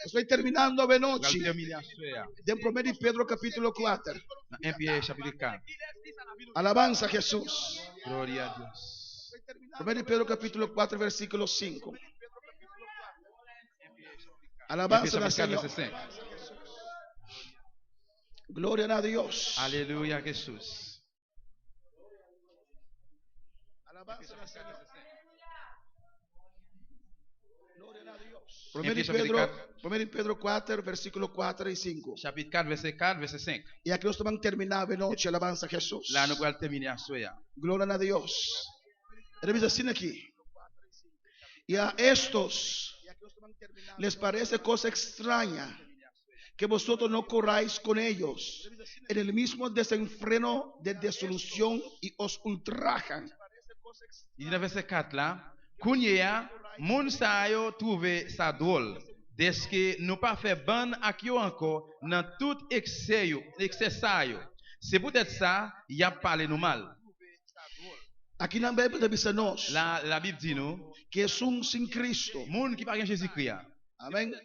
Estoy terminando awe nochi. Pral tèmine aswè a. Den promé di Pedro kapítulo 4. Nan 1 Pyè chapitr 4. Alabansa Jesús. Gloria a Dios. Promé di Pedro capítulo 4 versículo 5. Alabanza al Señor. Gloria a Dios. Aleluya Jesús. Alabanza al Señor. Promé di Pedro, promé di Pedro 4, versículo 4 y 5. Chapit 4, vèsè 4, vèsè 5. Y aki nos ta ban terminá awe nochi, alabanza a Jesús. La no pral terminé aswe a. Gloria na Dios. E ta bisa asina aki, Y a estos les parece cosa extraña que vosotros no corráis con ellos en el mismo desenfreno de desolución y os ultrajan. Li di nan vèsè 4 la, Kounye a, moun sa yo twouve sa dwòl, dèske nou pa fè bann ak yo ankò nan tout eksè yo, eksè sa yo. Se poutèt sa, y ap pale nou mal. Aki nan Beibel ta bisa nos. La, Labib di nou. Ke esun sin Cristo. Moun ki pa gen Jezikri a. Amen.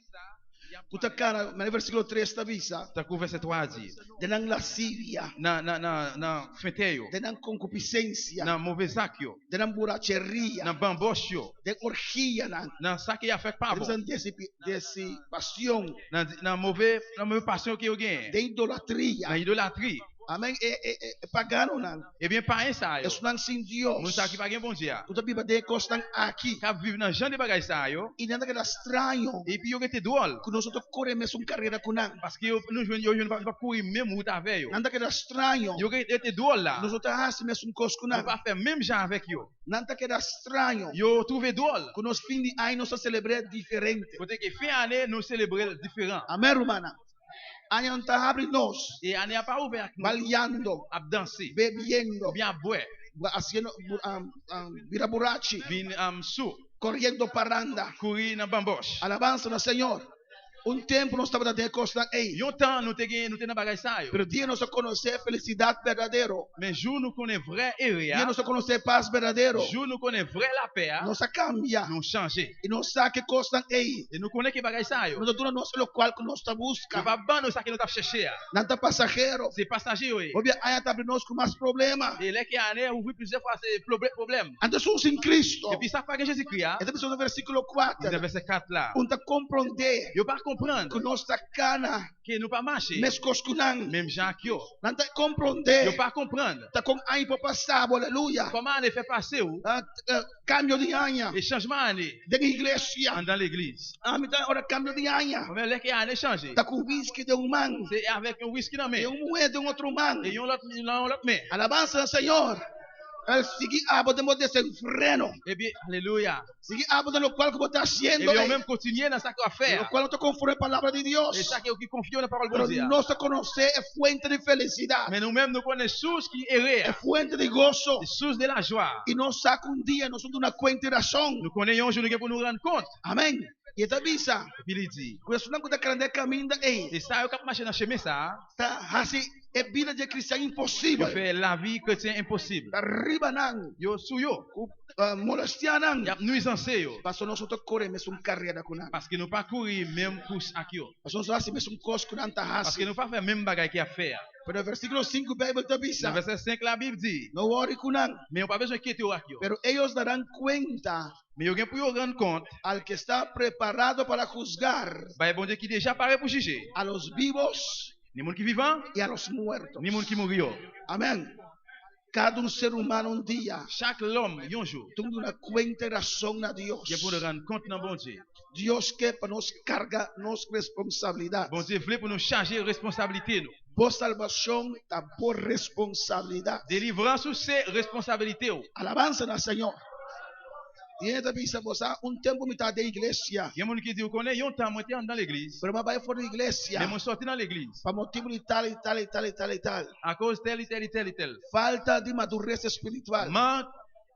Ku ta kana, manera versikulo 3 ta bisa. Tankou vèsè 3 di. Den nan lasivia. Nan, nan, nan, nan fente yo. Den nan konkupisensia. Nan move zak yo. Den nan buracheria. Nan banbòch yo. Den orgianan. Nan sa ke y ap fè k pa bon. Den disipasion. Nan, nan move, nan move pasyon ke yo genyen. Den idolatria. Nan idolatri. Amen. E, e, e paganonan. Ebyen payen sa yo. Esunnan sin Dios. Moun sa ki pa gen Bondye a. Ku ta biba den e kosnan aki. Kap viv nan jan de bagay sa yo. I nan ta keda straño. Epi yo rete dwòl. Ku nos no ta kore mesun karera ku nan. Paske yo nou jwenn yo jwenn nou pa kouri menm wout avè yo. Nan ta keda straño. Yo rete dwòl la. Nos no ta hasi mesun kos ku nan. Nou pa fè menm jan avèk yo. Nan ta keda straño. Yo twouve dwòl. Ku nos fin di aña nos ta selebr'é diferente. Kote ke fen ane nou selebre l diferan. Amen rumannan. Aña no ta habri nos. E ane a pa ouvè ak nou. Baliando. Ap danse. Bebiendo. Oubyen ap bwè. Haciendo, bira burachi. Vin sou. Corriendo paranda. Kouri nan banbòch. Alabansa na Señor. Un tempu nos tabata den e kosnan ei. Yon tan nou te gen, nou te nan bagay sa yo. Pero dia nos a konosé felisidat berdadero. Men jou nou konnen vrè ere a. Dia nos a konosé pas berdadero. Jou nou konnen vrè lapè a. Nos a kambia. Nou chanje. I nos sa ke kosnan ei. I nou konnen ke bagay sa yo. No ta duna nos e lokual ku nos ta buska. Yo pa ban nou sa ke nou tap chèche a. Nan ta pasahero. Se pasaje yo ye. Hopi aña ta abri nos ku mas problema. E lè ke ane a ouvri plizyè fwa se pwoblèm. Anto esun sin Cristo. Epi sa pa gen Jezikri a. E ta bisa na versíkulo kuater. Di nan vèsè 4 la. Un ta komprondé. Yo pa. konprann. Ku nos ta kana. Ke nou pa mache. Meskos ku nan. Menm jan ak yo. Nan ta komprondé. Yo pa konprann. Ta kon aña por pasa bo, aleluya. Kòman ane fè pase ou. Kambio di aña. E chanjman ane. Den iglesia. Andan legliz. Ami ta ora kambio di aña. Mwen menm lè ke ane chanje. Ta ku whisky den un man. Se avèk yon whisky nan men. E un muhé den otro man. E yon lòt nan yon lòt men. Alabansa na Señor. El sigui abo den bo desenfreno. Epi, aleluya. Sigui abo den lokual ku bo ta hasiendo. Epi ou menm kontinye nan sa ke wap fè a. Lokual no ta konforme palabra di Dios. E sa ke ou ki konfye nan pawòl Bondye a. Pero nos ta konosé e fuente di felisidat. Men nou menm nou konnen sous ki ere a. E fuente di goso. E sous de la jwa. I nos sa ku un dia nos lo duna kuenta i rason. Nou konnen yon jou nou gen pou nou rann kont. Amèn. I e ta bisa. Epi li di. Ku esunnan ku ta kana den e kaminda ei. E sa yo kap mache nan chemen sa a. Ta hasi e bida di e kristian imposibel. Yo fè lavi kretyen enposib. Ta riba nan. Yo sou yo. Ku molestia nan. Y ap nwizanse yo. Pasobra nos no ta kore mesun karera ku nan. Paske nou pa kouri menm kous ak yo. Pasobra nos no hasi mesun kos ku nan ta hasi. Paske nou pa fè menm bagay ke y ap fè a. Pero na versíkulo sinku Beibel ta bisa. Na vèsè 5 Labib di. No wòri ku nan. Men yo pa bezwen kete yo ak yo. Pero ellos darán kuenta. Men yo gen pou yo rann kont. Al que está preparado para juzgar. Bay Bondye ki deja pare pou jije. A los vivos. Ni moun ki vivan. Y a los muertos. Ni moun ki mouri yo. Amén. Kada un ser humano un dia. Chak lòm yon jou. Tin duna kuenta y rason na Dios. Gen pou nou rann kont nan Bondye. Dios ke pa nos karga nos responsabilidad. Bondye vle pou nou chaje responsablite nou. Bo salbashon ta bo responsabilidad. Delivrans ou se responsabilite ou. Alabansa na Señor. Tin hende ta bisa, Bo sa, un tempu mi ta den iglesia. Gen moun ki di, Ou konnen, yon tan mwen te anndan legliz. Pero mi a bai for di iglesia. Men mwen sòti nan legliz. Pa motibu di tal i tal i tal i tal i tal. Akoz tèl i tèl i tèl i tèl. Falta di madurez espiritual. Mank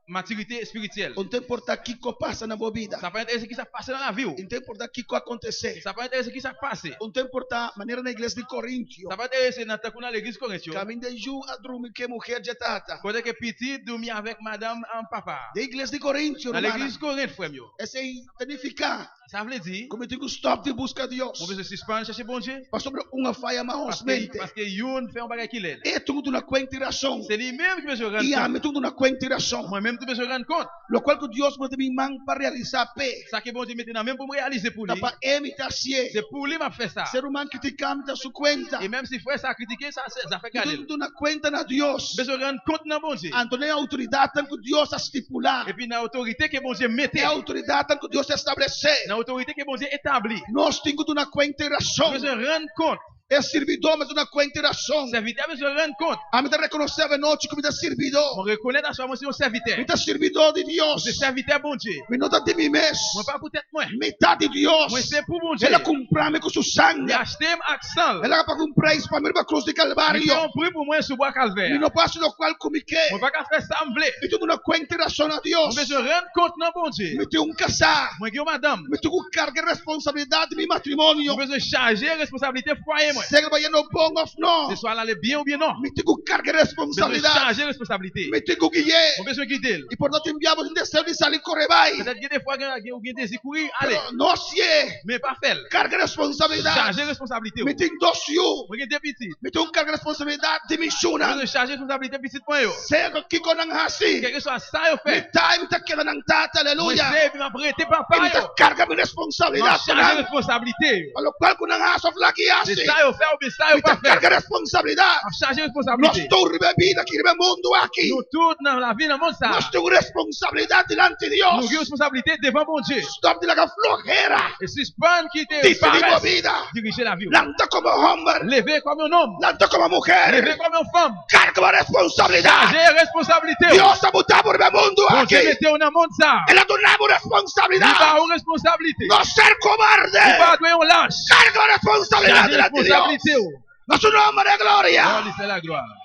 matirite espirityèl. Un ta importa kiko pasa na bo bida. Sa pa enterese kisa pase nan lavi ou. Un ta importa kiko akontesé. Sa pa enterese kisa pase. Un ta importa manera na iglesia di Korintio. Sa pa enterese nan tankou nan legliz Korent yo. Kaminda e yu a drumi ku e muher dje tata. Kote ke pitit drumi avèk madanm an papa. Den iglesia di Korintio, Nan rumannan. legliz Korent, frè m yo. Esei ta nifiká. Sa vle di. Ku mi tin ku stòp di buska Dios. Mwen bezwen sispann chèche Bondye. Pasobra un a faya mahosmente. Paske youn fè yon bagay ki lèd. E tin ku duna kuenta i rason. Se li menm ki bezwen rann kont. I ami tin ku duna kuenta i rason. Mwen menm tou bezwen rann kont. Lokual ku Dios mete mi man pa realisá p'e. Sa ke Bondye mete nan men m pou m reyalize pou li. Ta pa e mi ta hasié. Se pou li m ap fè sa. Si ruman kritiká mi ta su kuenta. E menm si frè sa kritike, sa se zafè Mi gade tin l. ku duna kuenta na Dios. M bezwen rann kont nan Bondye. Anto den e outoridatnan ku Dios a stipulá. Epi nan otorite ke Bondye mete. E outoridatnan ku Dios establesé. Nan otorite ke Bondye etabli. Nos tin ku duna kuenta i rason. Nou bezwen rann kont. E sirbidó mester duna kuenta i rason. Sèvitè a bezwen rann kont. Ami ta rekonosé avenochi ku mi ta sirbidó. Mwen rekonèt aswè a mwen se yon sèvitè. Mi ta sirbidó di Dios. Mwen se sèvitè Bondye. Mi no ta di mi mes. Mwen pa pou tèt mwen. Mi ta di Dios. Mwen se pou Bondye. El a kumpra mi ku su sanger. Li achte m ak san l. El a paga un preis pa mi riba krus di Kalvario. Li peye yon pri pou mwen sou bwa Kalvè a. Mi no por hasi lokual ku mi ke. Mwen pa ka fè sa m vle. Mi tin duna kuenta i rason na Dios. Mwen bezwen rann kont nan Bondye. Mi tin un kasá. Mwen gen yon madanm. Mi tin ku karga e responsabilidat di mi matrimonio. Mwen bezwen chaje responsabilite fwaye mwen. Sea ku ta bayendo bon òf no. Se swa l ale byen oubyen non. Mi tin ku karga e responsabilidat. Mwen bezwen chaje responsabilite. Mi tin ku gui'é. Mwen bezwen gide l. I por ta tin bia bo tin deseo di sali kore bai. Petèt gen defwa ou gen dezi kouri ale. Pero no hasié. Men pa fè l. Karga responsabilidat. Chaje responsabilite ou. Mi tin dos yu. Mwen gen de pitit. Mi tin ku karga responsabilidat di mi shunan. Mwen bezwen chaje responsabilite pitit mwen yo. Sea ku kiko nan hasi. Kèlkeswa sa yo fè. Mi ta i mi ta keda nan Tata, aleluya. Mwen se epi m ap rete papa yo. I mi ta karga mi responsabilidat pa nan. M ap chaje responsabilite yo. Pa lokual ku nan hasi òf laki hasi. Se sa yo fè oubyen sa yo pa fè. Mi ta karga responsabilidat. M ap chaje responsabilite. Nos tur riba e bida aki, riba e mundu aki. Nou tout nan lavi nan mond sa a. Nos tin un responsabilidat dilanti Dios. Nou gen responsabilite devan Bondye. Stòp di laga flohera. E sispann kite Disidí bo parès bida. dirije lavi ou. Lanta komo hòmber. Leve kòm yon nonm. Lanta komo muher. Leve kòm yon fanm. Karga bo responsabilidat. Chaje responsabilite ou. Dios a buta bo riba e mundu aki. Bondye mete ou nan mond sa a. El a duna bo responsabilidat. Li ba ou responsabilite. No ser kobarde. Ou pa dwe yon lach. Karga bo responsabilidat Chaje delante di Dios. responsabilite ou. Na su nombre de gloria. Gloria sea la gloria.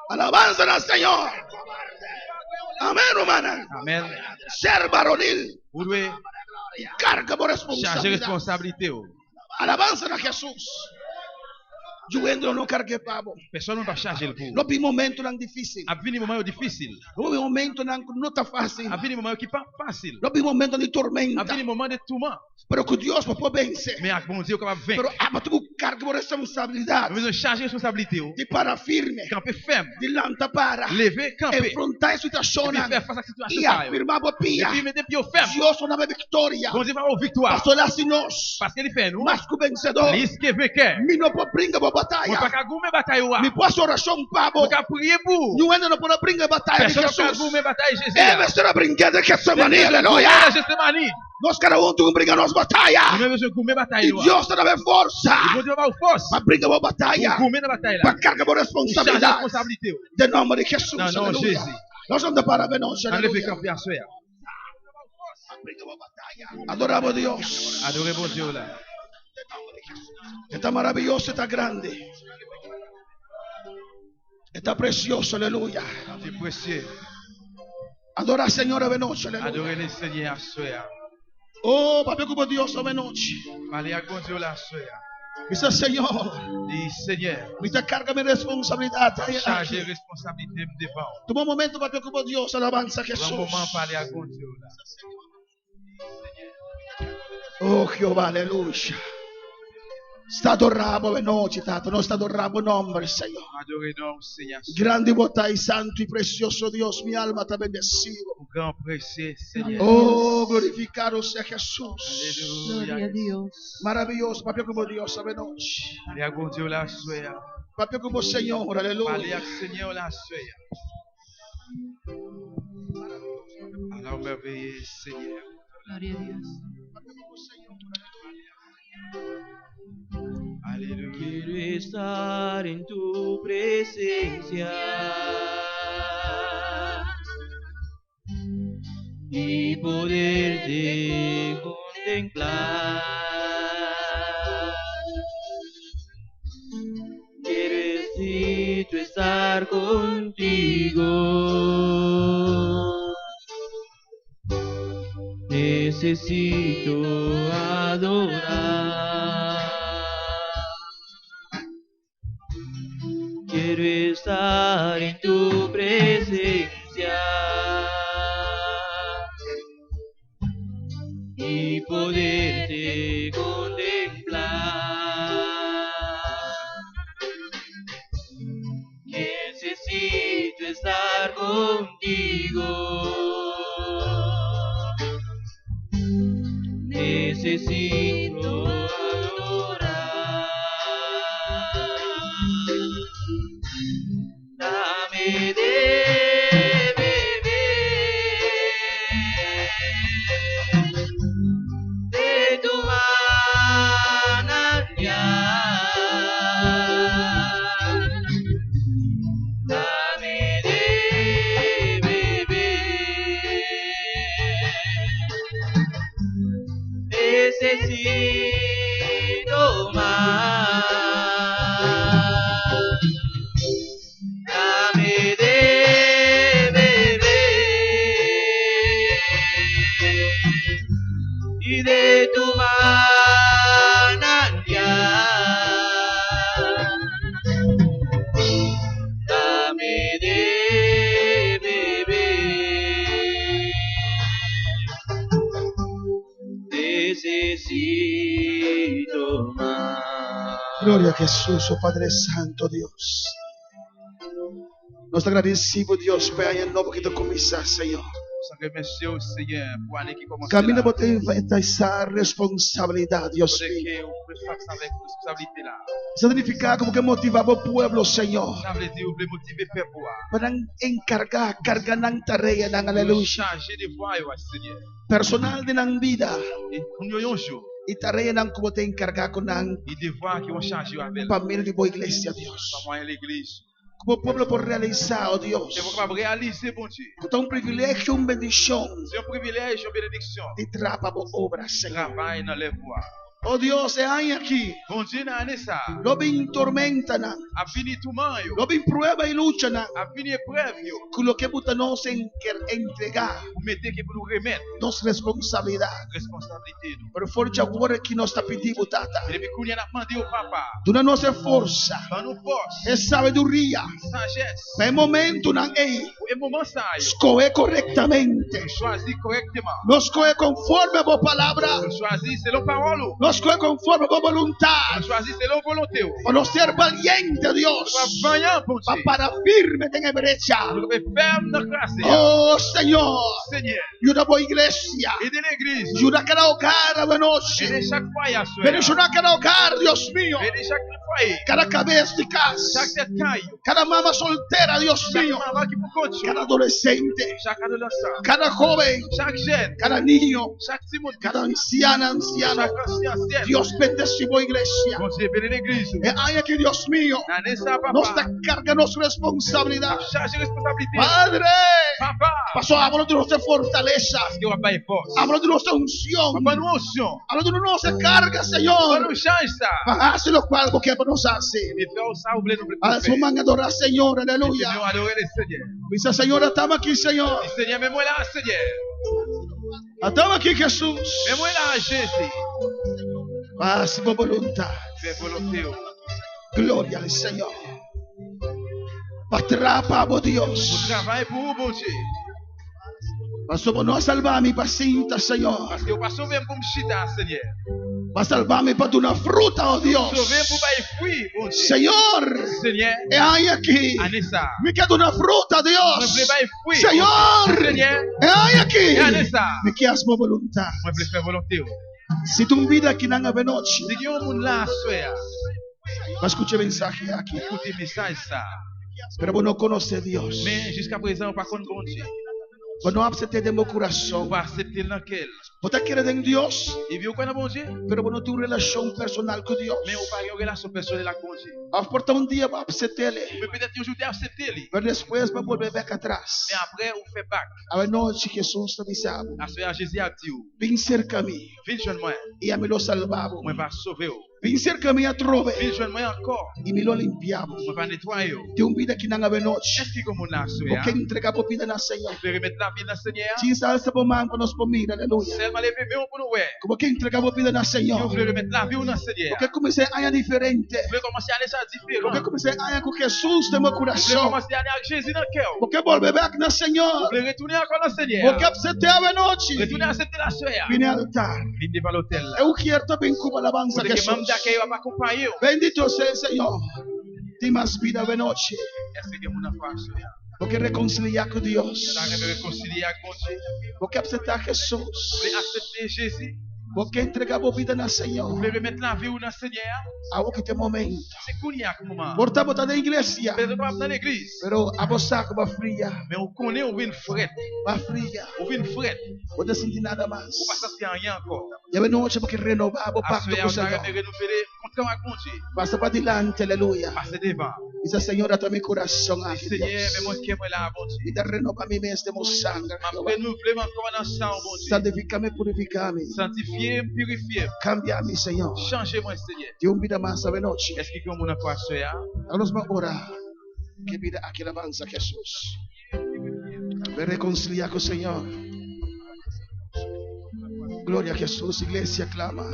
Alabanza al Señor. Amén, hermana. Amén. Ser varonil. Ou dwe Carga por chaje responsabilidad. responsabilite ou. Alabanza a Jesús. Yuendo no karg'é pa bo. Pèsòn no pa chaje l pou ou. Lo bin momentonan difísil. Ap vini moman yo difisil. Lo bin momentonan ku no ta fásil. Ap vini moman yo ki pa fasil. Lo bin momentonan di tormenta. Ap vini moman de touman. Pero ku Dios bo por vense. Men ak Bondye ou kapab venk. Pero abo tin ku karga bo responsabilidat. Bo bezwen chaje responsabilite ou. Di para firme. Kanpe fèm. Di lanta para. Leve kanpe. Enfrontá e situashonnan. Epi fè fas ak situasyon I sa yo. afirmá bo pia. Epi mete pye ou fèm. Dios lo daba viktoria. Bondye va ba ou viktwa. Pasobra el hasi nos. Paske li fè nou. Mas ku vensedor. Plis ke venkè. Mi no por bringa bo bataya. Mwen pa ka goumen batay ou a. Mi por hasi orashon pa bo. Mwen ka priye pou ou. Niun hende no por a bringa e bataya di Pèsonn no ka Jesus. goumen batay Jezi E a. mester a bring'é den Getsemani. E mester Aleluya. goumen nan Getsemani. Nos kada un tin ku bringa nos bataya. Nou menm bezwen goumen batay I nou a. Dios ta daba e forsa. I Bondye va ba ou fòs. Pa bringa bo bataya. Pou goumen nan batay la. Pa karga bo Pou chaje responsabilidat. responsabilite ou. Den nòmber di Jesus. Nan non Aleluya. Jezi. Nos ta para be nochi. An leve Aleluya. kanpe aswè a. Adorá bo Dios. Adore Bondye ou la. E ta maraviyoso, e ta grandi. E ta precioso, aleluya. Bondye presye. Adora Señor awe nochi, aleluya. Adore le Senyè aswè a. Oh, papia ku bo Dios awe nochi. Pale ak Bondye w la aswè a. Bisa Señor. Di Senyè. Mi ta karga mi responsabilidat Map chaje responsablite m devan w. Tuma un momento papia ku bo Dios, alabansa Pran Jesus. moman pale ak Bondye w la. Oh Jehová, aleluya. Sta adorá bo awe nochi, Tata. Nos ta adorá bo nomber, Señor. Nou adore non w, Senyè. Grandi bo ta y santo y precioso Dios, mi alma ta bendeci bo. Ou gran presye, Senyè. Oh, glorificado sea Jesús. Aleluya. Gloria a Dios. Maravilloso, papia ku bo Dios awe nochi. Pale ak Bondye w la aswè a. Papia ku bo Señor, Pale aleluya. ak Senyè w la aswè a. Ala w mèveye, Senyè. Gloria a Dios. Aleluya. Quiero estar en tu presencia y poderte contemplar. Quiero estar contigo. Necesito adorar. Quiero estar en tu presencia y poderte contemplar. Necesito estar contigo. Necesito adorar. Dame de beber de tu manantial. Dame de beber. Necesito más. Dame de beber y de tu manantial. Dame de beber. Necesito más. Gloria a Jesús, oh Padre Santo Dios. Nos ta agradecido, Dios, pa e aña nobo ku ta kuminsá, Señor. Nos ta remèsye w, Senyè, pou ane ki kòmanse Kaminda la. bo ta enfrentá esa responsabilidat, Dios Kote mío. ke ou fè fas avèk responsablite la. Sa signifiká komo ke motivá bo pueblo, Señor. Sa vle di ou vle motive pèp ou a. Pa nan enkargá, karga nan tareanan, Pou yo aleluya. chaje devwa yo a, Senyè. Personal den nan bida. E moun yo yon jou. I tareanan ku bo ta enkargá ku nan. I devwa ke ou chaje yo avè l. Pa medio di bo iglesia, Dios. Pa mwayen legliz. Ku bo pueblo por realisá, oh Dios. Ke pou kapab reyalize, Bondye. Ku ta un privilegio, un bendishon. Se yon privilèj, yon benediksyon. Di traha pa bo obra, Señor. Travay nan lèv ou a. Oh Dios, e aña aki. Bondye nan ane sa a. Lo bin tormentanan. Ap vini touman yo. Lo bin prueba i luchanan. Ap vini eprèv yo. Ku loke bo ta nos entregá. Pou mete ke pou nou remèt. Nos responsabilidat. Responsablite nou. Pero for dje awor aki nos ta pidi bo, Tata. E depi kounye a n ap mande w, Papa. Duna nos e forsa. Ban nou fòs. E sabiduria. Sajès. Pa e momentunan ei. Pou e moman sa yo. Skohe korektamente. Nou chwazi korekteman. No skohe konforme bo palabra. Nou chwazi selon pawòl ou. No skohe konforme bo boluntat. Nou chwazi selon volonte ou. Pa nos ser valiente, Dios. Nou pa vanyan, Bondye. Pa para firme den e brecha. Nou kanpe fèm nan krase a. Oh, Señor. Senyè. Yuda bo iglesia. Ede legliz ou. Yuda kada hogar awenochi. Ede chak fwaye aswè a. Bendishoná kada hogar, Dios mio. Beni chak fwaye. Kada kabes di kas. Chak tèt kay. Cada mama soltera, Dios Chak mío. manman ki pou kont yo. Cada adolescente. Chak adolesan. Cada joven. Chak jèn. Cada niño. Chak timoun piti. Cada anciana, anciano. Chak ansyen, ansyèn. Dios bendeci bo iglesia. Bondye beni legliz ou. E aña aki, Dios mío. Nan ane sa, Papa. Nos ta carga nos responsabilidad. Nap chaje responsabilite nou. Padre. Papa. Paso abo lo duna nos e fortalesa. Paske wap bay fòs. Abo lo duna nos e uncion. Wap ban nou onksyon. Abo lo duna nos e carga, Señor. Ban nou chaj sa. Pa haci locual bo ke pa nos haci. E fè ou sa ou vle nou pou Alza fè. bo man adora Señor, aleluya. Leve men ou adore le Senyè. Bisa Señor, ata'm aki, Señor. Di Senyè, men mwen la, Senyè. Ata'm aki, Jesús. Men mwen la, Jezi. Pa hasi bo boluntat. Fè volonte ou. Gloria al Señor. Pa traha pa bo, Dios. Pou travay pou ou, Bondye. Pasobra bo no a salba mi pa sinta, Señor. Paske ou pa sove m pou m chita, Senyè. Bo a salba mi pa duna fruta, oh Dios. Ou sove m pou bay fwi, Bondye. Señor. Senyè. E aña aki. Ane sa. Mi ke duna fruta, Dios. Mwen vle bay fwi. Señor. Senyè. E aña aki. E ane sa. Mi ke hasi bo boluntat. Mwen vle fè volonte ou. Si tin un bida akinan avenochi. Si gen yon moun la aswè a. Pa skucha e mensahe aki. Pou koute mesaj sa a. Pero bo no konosé Dios. Men, jiskaprezan ou pa konn Bondye. Bo no apsept'é den bo kurason. Ou pa asepte l nan kè l. Bo ta kere den Dios. Epi ou kwè nan Bondye. Pero bo no tin un relashon personal ku Dios. Men ou pa gen yon relasyon pèsonèl ak Bondye. Òf por ta un dia bo apsept'é li. Oubyen petèt yon jou ou te asepte li. Pero despues bo bolbe bèk atras. Men apre ou fè bak. Awenochi Hesus ta bisa bo. Aswè a Jezi ap di ou. Bin serka mi. Vin jwenn mwen. I ami lo salba bo. Mwen va sove ou. Bin serka mi atrobe. Vin jwenn mwen ankò. I mi lo limpia bo. Mwen va netwaye ou. Tin un bida akinan awenochi. Èske gen moun la aswè Bo a. ke entrega bo bida na Señor. Ki vle remèt lavi l nan Senyè a? Djis alsa bo man pa nos por mira. Aleluya. Sèlman leve men ou pou nou wè. Ku bo ke entrega bo bida na Si Señor. ou vle remèt lavi ou nan Senyè Bo a. ke kuminsá e aña diferente. Ou vle kòmanse ane sa Bo diferan. ke kuminsá e aña ku Hesus den bo Ou vle kurason. kòmanse ane ak Jezi nan kè ou. Bo ke bolbe bèk na Señor. Ou vle retounen ankò nan Senyè Bo a. ke apsept'é awenochi. Retounen asepte l aswè a. Bini altar. Vin devan lotèl la. E ujier ta bin ku bo alabansa Kote ke Hesus. manm dakèy yo ap akonpaye ou. Bendito sea el Señor. Tin mas bida awenochi. Èske gen moun ankò aswè a? Bo ke rekonsiliá ku Dios. Ta renmen rekonsilye ak Bondye? Bo ke apseptá Hesus. Vle asepte Jezi? Bo ke entregá bo bida na Señor. Vle remèt lavi ou nan Senyè a? Awor ki ta e momento. Se kounye a ki moman an. Por ta bo ta den iglesia. Petèt ou ap nan legliz. Pero abo sa ku bo a fria. Men ou konnen ou vin frèt. Bo a fria. Ou vin frèt. Bo no ta sinti nada mas. Ou pa santi anyen ankò. Djawenochi bo ke renobá bo pakto Aswè a ku ou ta Señor. renmen renouvele kontra ou ak Bondye. Pasa padilanti, aleluya. Pase devan. Bisa, Señor, ata mi kurason Di, aki, Senyè, Dios. men mwen kè mwen la a, Bondye. Mi ta renobá mi mes den bo sanger, M ap Jehová. renouvle m ankò nan san ou, Bondye. Santifikami, purifikami. Santifye m, pirifye m. Kambia mi, Señor. Chanje mwen, Senyè. Tin un bida mas awenochi. Èske gen yon moun ankò aswè a? Awor nos ban ora. Ke bida aki alabansa Jesús. Be rekonsiliá ku Señor. Gloria a Jesús, iglesia clama.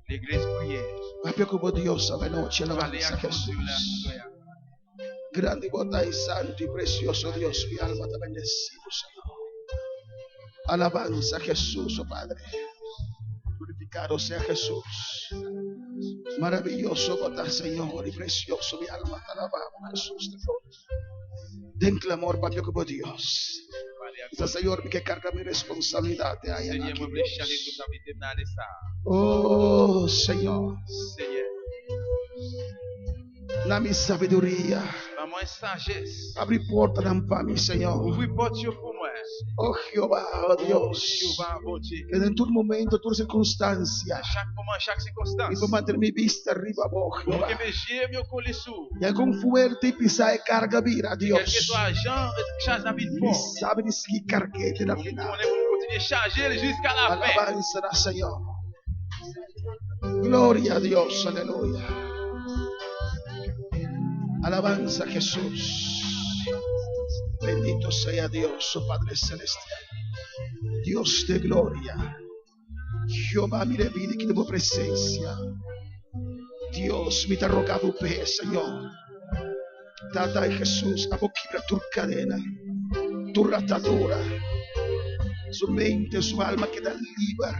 Legliz priye. Papia ku bo Dios awenochi, Pale alabansa ak Bondye w la Jesús. aswè a. Grandi bo ta i santo i precioso Dios, mi alma ta bendecido, Señor. Alabanza a Jesús, oh Padre. Glorificado sea Jesús. Maravilloso bo ta, Señor, i precioso mi alma ta alabá, Jesús de gloria. Den clamor, papia ku bo Dios. Bisa, Señor, mi ke karga mi responsabilidat e aña Senyè, aki, mwen vle Dios. chaje responsablite m nan ane sa a. Oh, Señor. Senyè. Na mi sabiduria. Ban mwen sajès. Abri portanan pa mi, Señor. Ouvri pòt yo pou mwen. Oh Jehová, oh Dios. Oh Jehová, Bondye. Que en todo momento, toda circunstancia. Nan chak moman, chak sikonstans. Mi por mantené mi bista riba bo, Pou Jehová. m kenbe je m yo kole sou ou. I kon fuerte i pisá e karga bira, Dios. Kèlkeswa jan chaj la vin fò. Mi sabi di sigui karg'é te na Mwen final. konnen pou m kontinye chaje l jiska lafen. Alabansa na Señor. Gloria a Dios, aleluya. Alabanza a Jesús. Bendito sea Dios, su Padre Celestial. Dios de gloria. Jehová, mire vida que tu presencia. Dios, mi te rogado pe, Señor. Tata y Jesús, abo quebra tu cadena, tu ratadura. Su mente, su alma queda libre.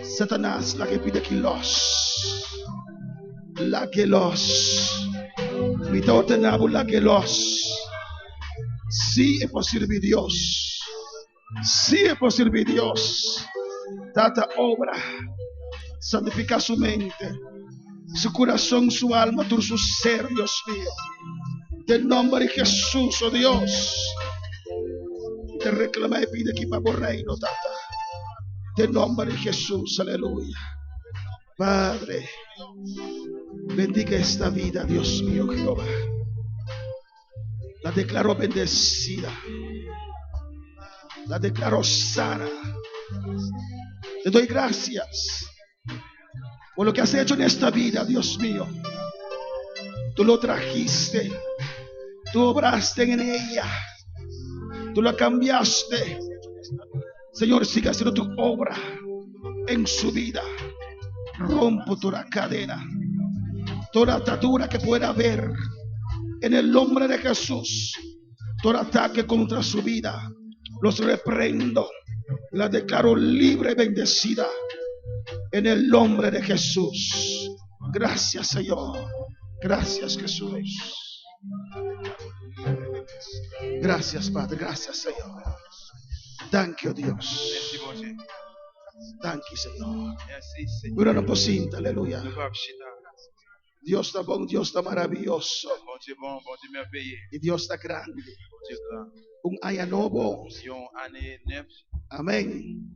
Satanás, la que pide que los, la que los, mi te ordenaba la que los. Sí es posible, Dios. Sí es posible, Dios. Tata obra. Santifica su mente, su corazón, su alma, todo su ser, Dios mío. Del nombre de Jesús, oh Dios. Te reclama y pide que para reino, Tata. Del nombre de Jesús, aleluya. Padre, bendiga esta vida, Dios mío, Jehová. La declaro bendecida. La declaro sana. Te doy gracias por lo que has hecho en esta vida, Dios mío. Tú lo trajiste. Tú obraste en ella. Tú la cambiaste. Señor, sigue haciendo tu obra en su vida. Rompo toda cadena, toda atadura que pueda haber en el nombre de Jesús. Todo ataque contra su vida, los reprendo. La declaro libre y bendecida en el nombre de Jesús. Gracias, Señor. Gracias, Jesús. Gracias, Padre. Gracias, Señor. Thank you, Dios. Mèsi Bondye. Thank you, Señor. Mèsi Senyè. Mira no posinta, aleluya. Nou kapab chita. Dios está bon, Dios está maravilloso Bondye bon, Bondye mèveye, y Dios está grande. Bondye gran. Un año nuevo. Yon ane nèf, Amén.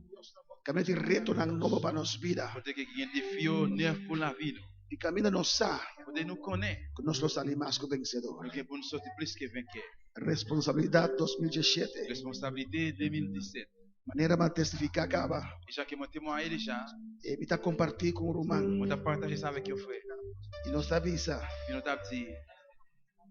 Camina y reto nan nuevo para nos vida. kote ke gen defi yo nèf pou lavi nou. Y camina nos sa Kote nou konnen, que nos los animas con vencedor. nou gen pou nou soti plis ke venkè. Responsabilidad 2017. Responsabilite 2017. Manera más testificar acaba. E jan ke mwen temwaye deja, Evita compartir con un rumán. mwen ta pataje sa avèk yon frè. Y nos avisa. Pi nou tap di,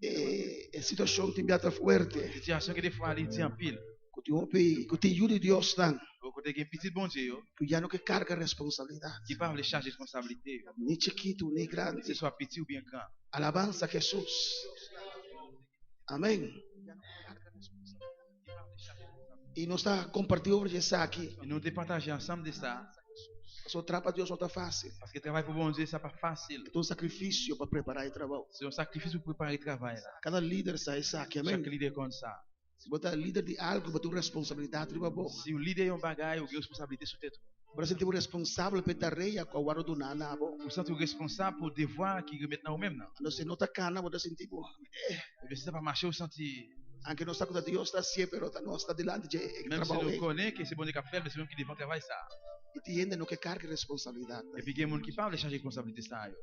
Eh, situación te enviata fuerte. sitiyasyon ke defwa li di anpil. Que te pi, que te ayude Dios tan. Kote gen pitit Bondye yo, Que ya no que carga responsabilidad. ki pa vle chaje responsabilite yo. Ni chiquito ni grande. Se swa piti ou bien gran. Alabanza a Jesús. Amén. Y nos está compartido aquí. E nou te pataje ansanm de sa, Eso trapa a Dios no está fácil. paske travay pou Bondye sa pa fasil. Es un sacrificio para preparar el trabajo. Se yon sakrifis pou prepare travay la. Cada líder sabe eso aquí. Amén. Chak lidè konn sa. Si vos estás líder de algo, vos tienes responsabilidad arriba vos. Si ou lidè yon bagay, ou gen responsabilite sou tèt ou. Pero sentimos responsable para tarea con guardo de nana vos. Ou santi ou responsab pou devwa ki remet nan ou menm nan. No se nota cana, vos sentimos. Ebyen si sa pa mache ou santi, Aunque no está con Dios, está siempre, pero no está delante de menm si trabajo. nou konnen ke se Bondye kap fèl, men se menm ki devan travay sa. Entiende no que cargue responsabilidad. Epi gen moun ki pa vle chaje responsabilite sa yo.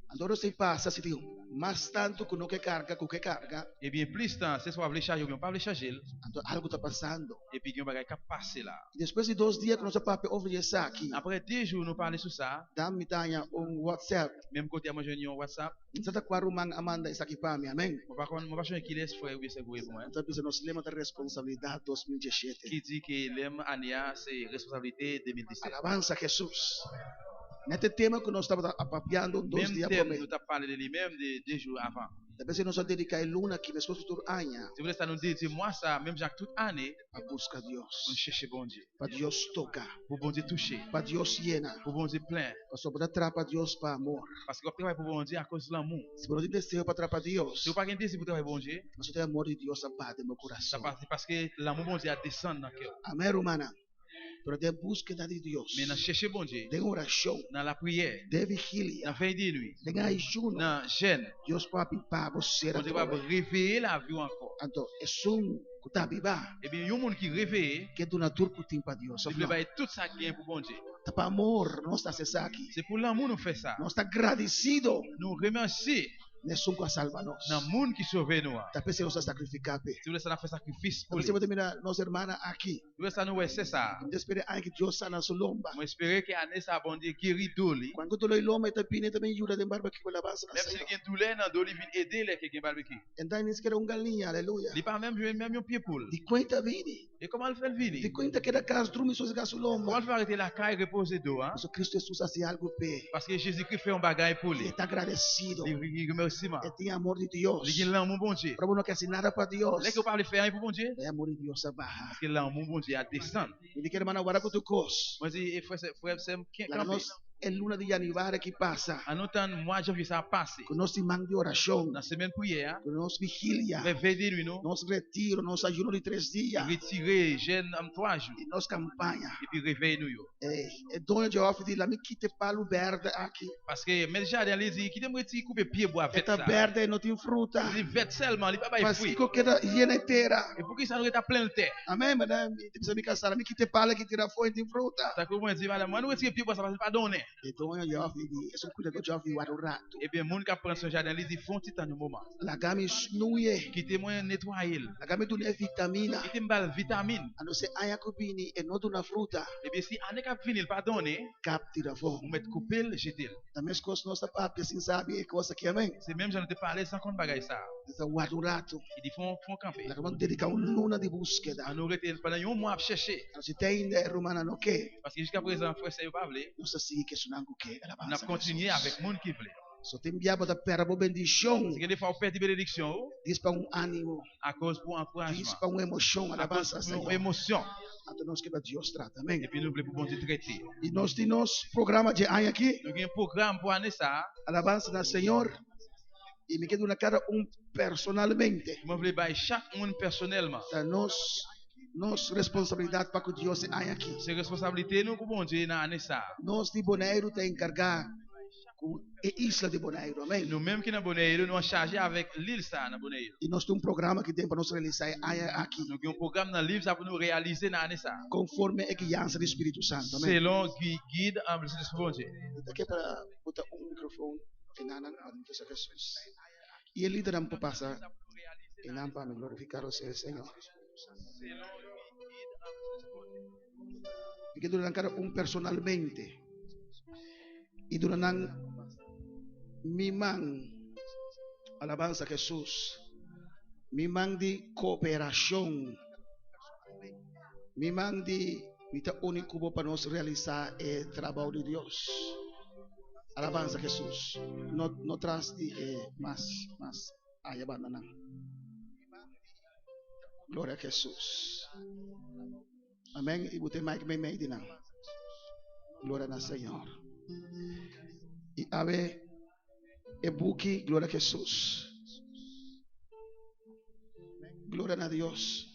Andoro se pasa, si digo, más tanto que uno que carga, que carga, Ebyen plis tan, se swa vle chaje ou bien pa vle chaje l, ando, algo está pasando. epi gen yon bagay kap pase la. Y después de 2 días que nuestro papi ofrece aquí, Apre 2 jou nou pale sou sa, dan mi taña un WhatsApp. menm kote a mwen jwenn yon WhatsApp, Santa Cuarumán Amanda es aquí para mí, amén. mwen pa kon, mwen pa chonje ki les frè ou bien se gouye pou mwen, Entonces nos lema de responsabilidad 2017. ki di ke lem ane a se responsabilite 2017. Alabanza a Jesús. En este tema que nos estaba apapiando 2 Menm días tem por nou mes. tap pale de li menm de 2 jou avan. Después nos dedica el luna que después de año Se vle sa nou dedye mwa sa, menm jan ak tout ane, a buscar a pou Dios. nou chèche Bondye. Para Dios toca, Pou Bondye touche, para Dios llena. pou Bondye plen. Para poder atrapar a Dios para amor. Paske wap travay pou Bondye a koz l'amou. Si no tienes deseo para atrapar a Dios, Si ou pa gen dezi pou travay pou Bondye, nosotros el amor de Dios abate en mi sa corazón. pa, se paske l'amou Bondye a desan nan kè ou. Amén, hermana. Pero de búsqueda de Dios, Men nan chèche Bondye, de oración, nan la prière, de vigilia, nan vey de nuit, de ayuno, nan jèn, Dios papi, papo, será Bondye va reveye la vi ou ankò. Entonces, es un kutabiba Ebyen yon moun ki reveye, que tu natur kutin pa Dios. li vle baye tout sa ki gen pou Bondye. Tapa amor, no está aquí. Se pou l'amour nou fè sa. No está agradecido. Nou remersi. N'esun ku a salba nos. Nan moun ki sove nou an. Ta p'esei nos a sakrifiká p'e. Se vle sa n ap fè sakrifis Ta pou li. p'esei bo ta mira nos hermana aki. Se vle sa nou wè sè sa a. Mi ta spera e aña ki Dios sana su lomba. Mwen espere ke ane sa a Bondye geri do li. Kuantu doló i lomba e ta bini e ta bin yuda den barbecue ku alabansa na Menm si li Señor. gen doulè nan do li vin ede lè ke gen barbecue. Entan e ni sikiera un galiña, aleluya. Li pa menm jwenn menm yon pye poul. Di kuen ta bini? E kòman l fè l vini? Di kuen ta keda kas drumi sosegá su lomba? Kòman l fè pa rete lakay repoze do a? Pasobra Cristo Hesus hasi algu p'e. Paske Jezikri fè yon bagay pou li. E ta agradesido. Li gen remèsiman. E tin amor di Dios. Li gen lanmou Bondye. Ora bo no ke hasi nada pa Dios. Lè ke ou pa vle fè anyen pou Bondye. E amor di Dios a baha. Paske lanmou Bondye a desann. Mi di ke hermana wara ku tur kos. Mwen di, e frè, frè, sè m, Laga kanpe. nos e luna di yanüari ki pasa. An nou tann mwa janvye sa a pase. Ku nos siman di orashon. Nan semèn priyè a. Ku nos vigilia. Revèy de nwi nou. Nos retiro, nos ayuno di tres dia. Retire, jèn 3 jou. I nos kampaña. Epi revèy nou yo. E doño dje òf di, Lami kita e palu bèrdè aki. Paske mèt jaden an li di, Kite m reti koupe pye bwa E vèt ta sa a. bèrdè e no tin fruta. Li vèt sèlman, li pa bay fwi. Paskiko keda yena e tera? E poukisa nou rete ap plen l tè? Amèn, madam. Mi ta bisa mi kasá, mi kita e pala ki tira afó e tin fruta. Tankou mwen di madam, an nou retire pye bwa sa paske li pa donnen. E doño dje òf li di, Esun kuidadó dje òf di wak un ratu. Ebyen moun k ap pran swen jaden li di, Fè yon ti tann yon moman. Laga mi snuye. Kite mwen netwaye l. Laga mi dun'é vitamina. Kite m ba l vitamin. A no ser aña ku bini e no duna fruta. Ebyen si ane k ap vini l pa donnen. Kap tira afó. Ou mèt koupe l, jete l. Ta meskos nos ta papia sin sabi e kos aki, amèn. Se menm jan nou te pale san konn bagay sa a. E ta warda un ratu. Li di, Fon fon kanpe. Laga nos dediká un luna di búskeda. An nou rete pandan yon mwa ap chèche. Anto si te ainda e rumannan no ke. Paske jiskaprezan frè sè yo pa vle. Nos ta sigui ku esunnan ku ke. N ap kontinye avèk moun ki vle. So tin bia bo ta pèrdè bo bendishon. Si gen defwa ou pèdi benediksyon ou. Dis pa un ánimo. Akoz pou ankourajman. Dis pa un emoshon. Alabansa Akoz pou yon emosyon. Anto nos ke pa Dios trata. Amèn. Epi nou vle pou Bondye trete. I nos tin nos programa dje aña aki. Nou gen pwogram pou ane sa a. Alabansa na Señor. I mi ke duna kada un personalmente. Mwen vle bay chak moun pèsonèlman. Ta nos nos responsabilidat pa ku Dios e aña aki. Se responsabilite nou ku Bondye nan ane sa a. Nos di Boneiru ta enkargá ku e isla di Boneiru. Amèn. Nou menm ki nan Boneiru nou anchaje avèk lil sa a nan Boneiru. I nos tin un programa aki den pa nos realisá e aña aki. Nou gen yon pwogram nan liv sa a pou nou reyalize nan ane sa a. Konforme e guiansa di Spiritu Santu. Amèn. Selon gid Lespri Bondye. Mi ta ke pa buta un mikrofon. Enanan a Dios a Jesús. Y e lidernan por pasa enan pa mi glorificado sea el Señor. Mi ke duna nan cada un personalmente y duna nan mi man, alabanza a Jesús, mi man di cooperacion, mi man di mi ta uni cu bo pa nos realisa e trabao di Dios. Alabanza Jesus. No no tras di e mas mas aya banda nan. Gloria a Jesus. Amen. Y bute mic mei mei di nan. Gloria na Señor. Y awe e buki Gloria a Jesus. Gloria na Dios.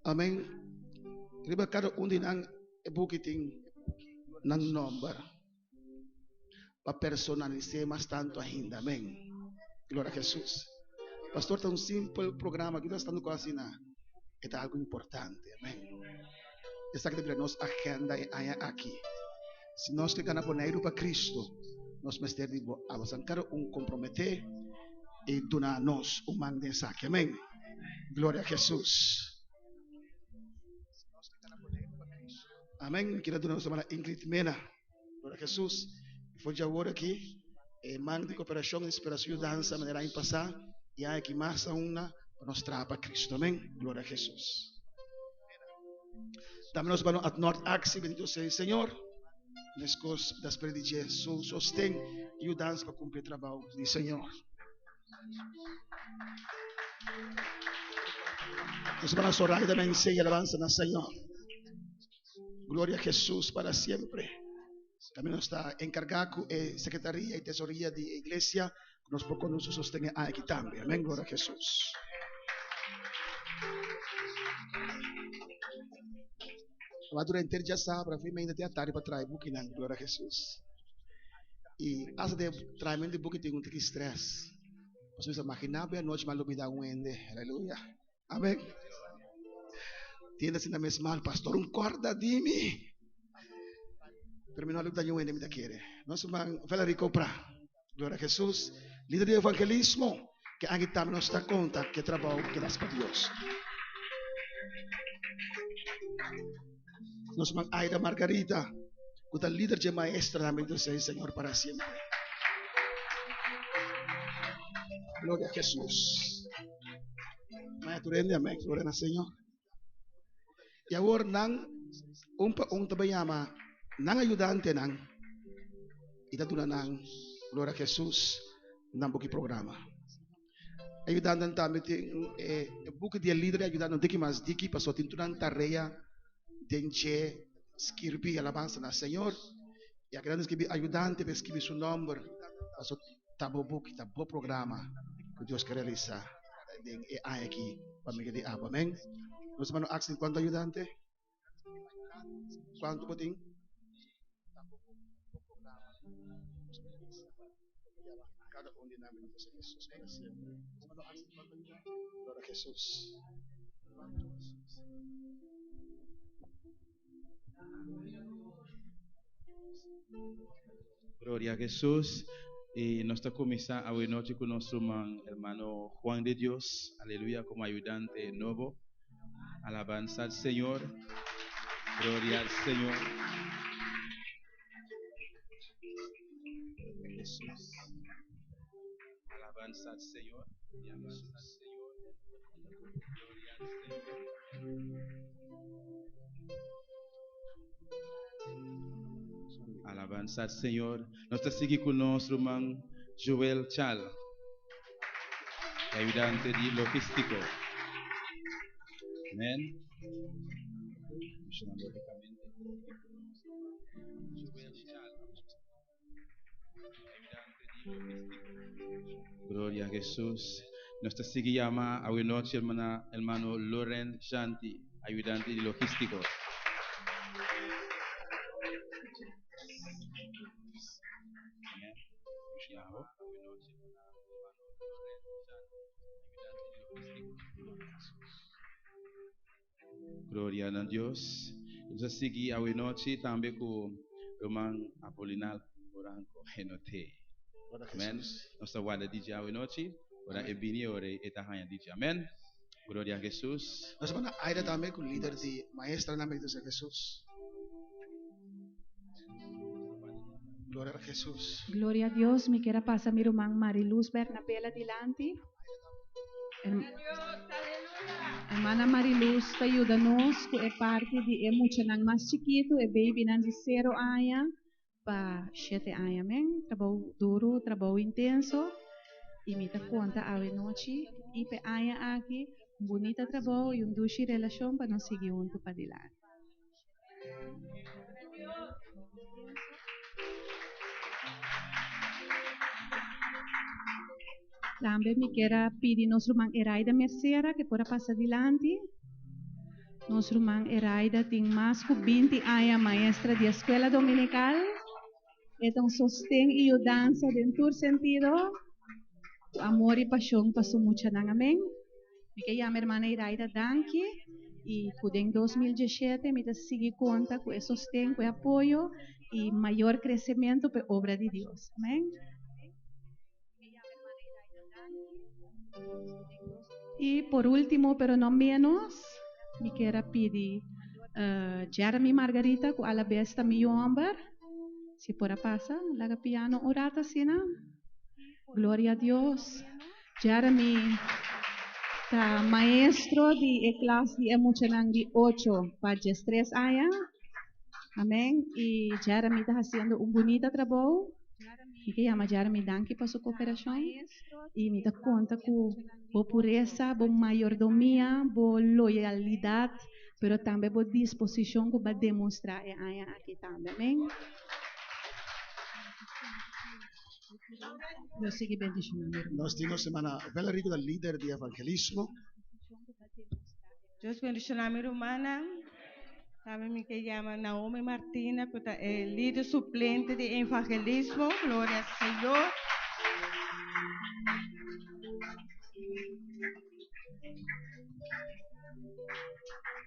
Amen. Riba kada un di nan e buki tin nan nomber pa personalis'é mas tantu ainda. Amen. Gloria a Jesus. Pastor, ta un simpel programa ki ta stando ku asina. E ta algo importante. Amen. Esaki ta bira nos agenda e aña aki. Si nos ke gana Boneiru pa Cristo, nos mester di bo abasan kada un komprometé i duna nos un man den esaki. Amen. Gloria a Jesus. Amen. Mi kira duna nos hermana Ingrid Mena. Gloria a Jesus. For di awor aki, e man di koperashon, inspirashon, yudansa manera aña pasá i aña aki mas aunda pa nos traha pa Cristo. Amen. Gloria a Jesus. Tambe nos bano at Noord Actie, bendito sea el Señor. Meskos despues di dje su sosten i yudansa pa kumpli e trabou di Señor. Nos hermana Zoraida me enseña alabanza na Señor. Gloria a Jesús para siempre. También nos está encargado con eh, secretaría y tesorería de iglesia. Nos por con su sosten aquí también. Amén. Gloria a Jesús. Va durante el día sábado, fin me ainda tarde para traer bukinan. Gloria a Jesús. Y hasta de traer de buki tengo un tiki stress. Pues me imaginaba anoche me olvidaba un ende. Aleluya. Amén. Tiene asina mes mal, pastor, un corda di mi. Pero mi no a lubida niun hende mi ta kere. Nos man Valerie Copra. Gloria a Jesus. Lider di evangelismo, ke aki tambe nos ta konta ke trabou ke ta hasi pa Dios. Nos man Aida Margarita, ku ta lider dje maestranan, bendito sea el Señor para siempre. Gloria a Jesus. Maya tur hende, amén. Gloria na Señor. I awor nan un pa un ta bai yama nan ayudantenan i ta duna nan, gloria a Jesus, nan buki programa. Ayudantenan tambe tin e buki di e lider di ayudante no diki mas diki pasobra tin tur nan tarea den dje skirbi alabansa na Señor i aki nan ta skirbi ayudante pa e skirbi su nomber pasobra ta bo buki ta bo programa ku Dios ke realisa den e aña aki pa medio di abo amen. Nos hermano Axel kuantu ayudante? Kuantu bo tin? Kada un di nan bendito sea Jesus para siempre. Gloria a Jesus. Gloria a Jesus. Y nos ta cuminsa awe nochi cu nos ruman hermano Juan de Dios, aleluya, como ayudante nobo. Alabanza al Señor. Gloria al Señor. Jesús. Alabanza al Señor. Gloria al Señor. Gloria al Señor. Alabanza al Señor. Nos ta sigui cu nos ruman Joel Chal, ayudante di logistico. Amen. Gloria a Jesus. Nos ta sigui yama awe nochi hermana, hermano Loren Shanti, ayudante di logistico. Gloria na Dios. Nos a sigui awe nochi tambe ku ruman Apolinal Oranko Genote. Amen. Nos ta warda DJ awe nochi. Ora e bini ora e ta haña DJ. Amen. Gloria a Jesus. Nos manda Aida tambe ku lider di maestranan bendito sea Jesus. Gloria a Jesus. Gloria a Dios, mi kier a pasa mi ruman Mariluz Bernabela dilanti. Hermana Mariluz ta yuda nos ku e parti di e muchanan mas chikitu, e babynan di sero aña pa shete aña. Amen. Trabou duru, trabou intenso. I mi ta konta awe nochi i p'e aña aki un bunita trabou i un dushi relashon pa nos sigui huntu padilanti. Tambe mi kier a pidi nos ruman Eraida Mercera ke por a pasa dilanti. Nos ruman Eraida tin mas ku 20 aña maestra di escuela dominical. E ta un sosten i yudansa den tur sentido, ku amor i pashon pa su muchanan. Amen. Mi ke yama hermana Iraida danki i ku den 2017 mi ta sigui konta ku e sosten, ku e apoyo i mayor kresementu pa e obra di Dios. Amen. I por último pero no ménos, mi kier a pidi Jeremy Margarita ku alabes ta mi yòmber, si por a pasa laga piano un rato asina. Gloria a Dios. Jeremy ta maestro di e klas di e muchanan di ocho pa diestres aña. Amén. I Jeremy ta hasiendo un bunita trabou. Mi ke yama Jeremy danki pa su koperashon i mi ta konta ku bo puresa, bo mayordomia, bo loyalidat, pero tambe bo disposishon ku bo a demostrá e aña aki tambe. Amen. Dios sigui bendishoná mi ruman. Nos tin nos hermana Valerie ku ta lider di evangelismo. Dios bendishoná mi rumannan. Tambe mi ke yama Naomi Martina ku ta e lider suplente di evangelismo. Gloria al Señor.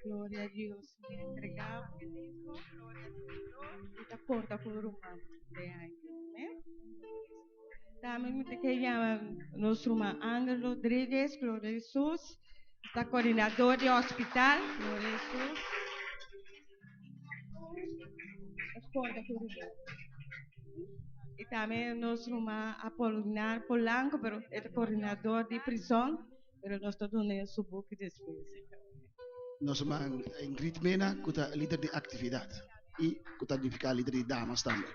Gloria a Dios. Mi entrega Gloria al Señor. I ta konta ku ruman den aña. Amén. Tambe mi ta ke yama nos ruman Angel Rodriguez, Gloria a Jesús. Ta coordinador di hospital, Gloria a Jesús. Ta konta ku ruman. I tambe nos ruman Apolinar Polanco, pero e ta coordinador di prison, pero nos ta duna su buki despues. Nos ruman Ingrid Mena, ku ta lider di aktividat i ku ta nifiká lider di damas tambe.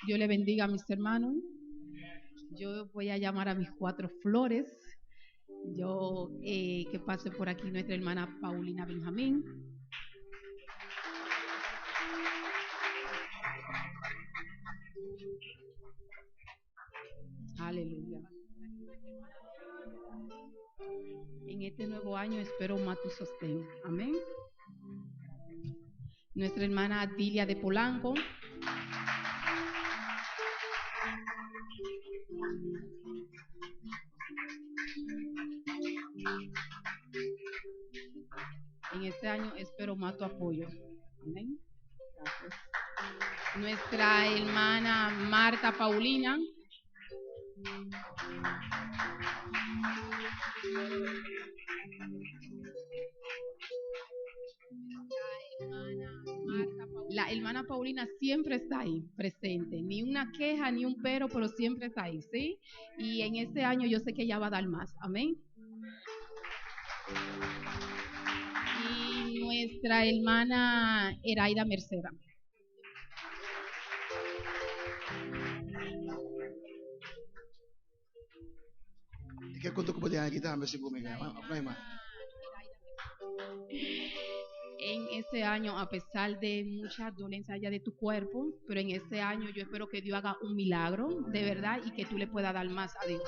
Dios le bendiga, mis hermanos. Yo voy a llamar a mis cuatro flores. Yo, eh, que pase por aquí nuestra hermana Paulina Benjamín. Aleluya. En este nuevo año espero más tu sostén. Amén. Nuestra hermana Dilia de Polanco. En este año espero más tu apoyo. Amén. Gracias. Nuestra hermana Marta Paulina. La hermana Paulina siempre está ahí, presente. Ni una queja, ni un pero, pero siempre está ahí, ¿sí? Y en este año yo sé que ella va a dar más. Amén. Y nuestra hermana Eraida Merceda. Ke konta ku bo den aki tambe si bo mi ma. En este año, a pesar de mucha dolencia ya de tu cuerpo, pero en este año yo espero que Dios haga un milagro de verdad y que tú le puedas dar más a Dios.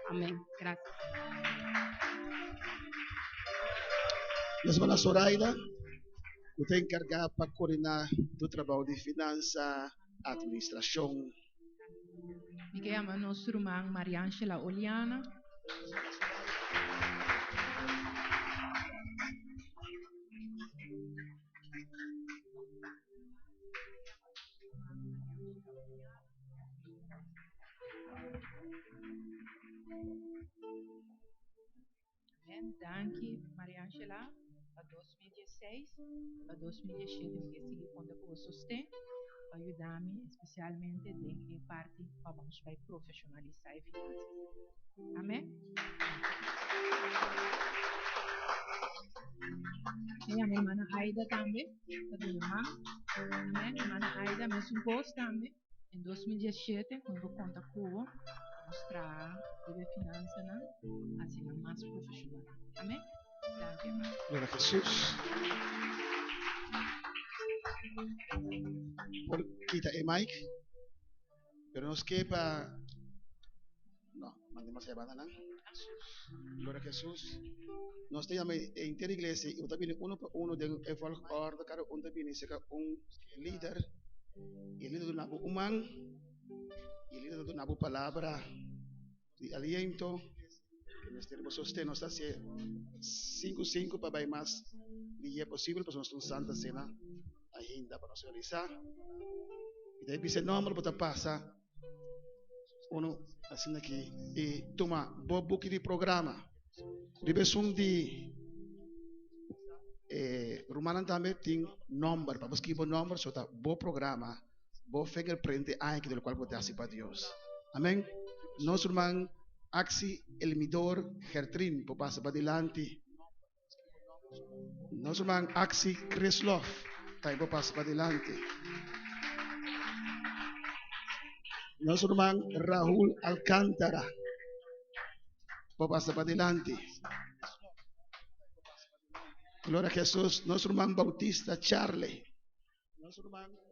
Amén. Gracias. Nos hermana Zoraida, ku ta enkargá pa koordiná tur trabou di finansa, administrashon. Mi ke yama nos ruman Mariangela Oliana. Amen. Danki Mariangela pa 2016, pa 2017 mi ke sigui konta ku bo sosten pa yuda mi espesialmente den e parti pa nos bai profeshonalisá e finansas. Amen. Mi yama hermana Aida tambe pa duna man. Amen. Hermana Aida mesun kos tambe. En 2017 mi bo konta ku bo pa nos traha riba e finansanan hasi nan mas profeshonal. Amen. Danki hermano. Gloria a Jesus. Por kita e mic. Pero nos ke pa no, mande mas banda nan. Gloria a Jesus. Nos ta yama e entera iglesia y bo ta bini uno pa uno den e volgorde, cada un ta bini cerca un lider y e lider duna bo un man y e lider ta duna bo palabra di aliento que mester bo sosten. Nos ta haci cinco cinco pa bay mas lihe posibel pasobra nos ta un santa cena ainda pa nos realisa. Y ta bisa e nomber bo ta pasa uno asina aki y tuma bo buki di programa. Riba esun di e rumannan tambe tin nomber pa bo skibi bo nomber so ta bo programa bo fingerprint e aña aki di lokual bo ta hasi pa Dios. Amen. Nos ruman Axi Elmidor Gertrin por pasa padilanti. Nos ruman Axi Krislov tambe por pasa padilanti. Nos ruman Rahul Alcantara por pasa padilanti. Gloria a Jesus. Nos ruman Bautista Charlie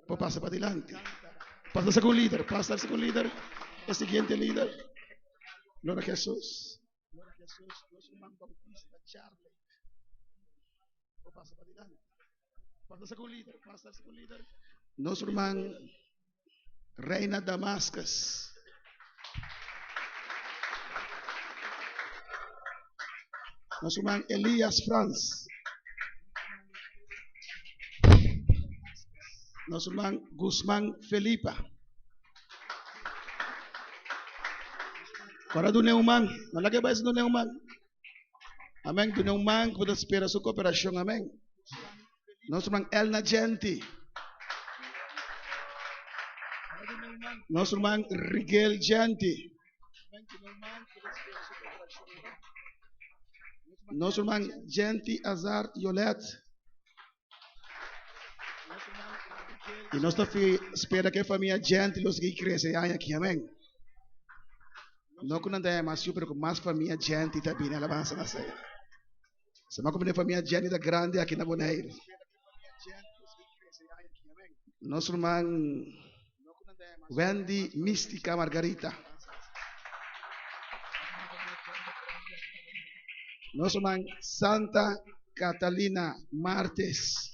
por pasa padilanti. Pasa segun lider, pasa segun lider. E siguiente lider. Gloria a Jesus. Gloria a Jesus. Nos ruman Bautista Charlie por pasa padilanti. Pasa segun lider, pasa segun lider. Nos ruman Reina Damascus. Nos ruman Elias Frans. Nos ruman Guzman Felipa. Ora duna un man. No laga bai sin duna un man. Amén. Duna un man ku ta spera su koperashon. Amén. Nos ruman Elna Genti. Nos ruman Rigel Genti. Nos ruman Genti Azar Yolet. I nos ta spera ku e famia Genti lo sigui krese e aña aki. Amén. No ku nan ta haña mas yu, pero ku mas famia Genti ta bini. Alabansa na Señor. Sama ku e famia Genti ta grandi aki na Boneiru. Nos ruman Wendy Mística Margarita. Nos ruman Santa Catalina Martes.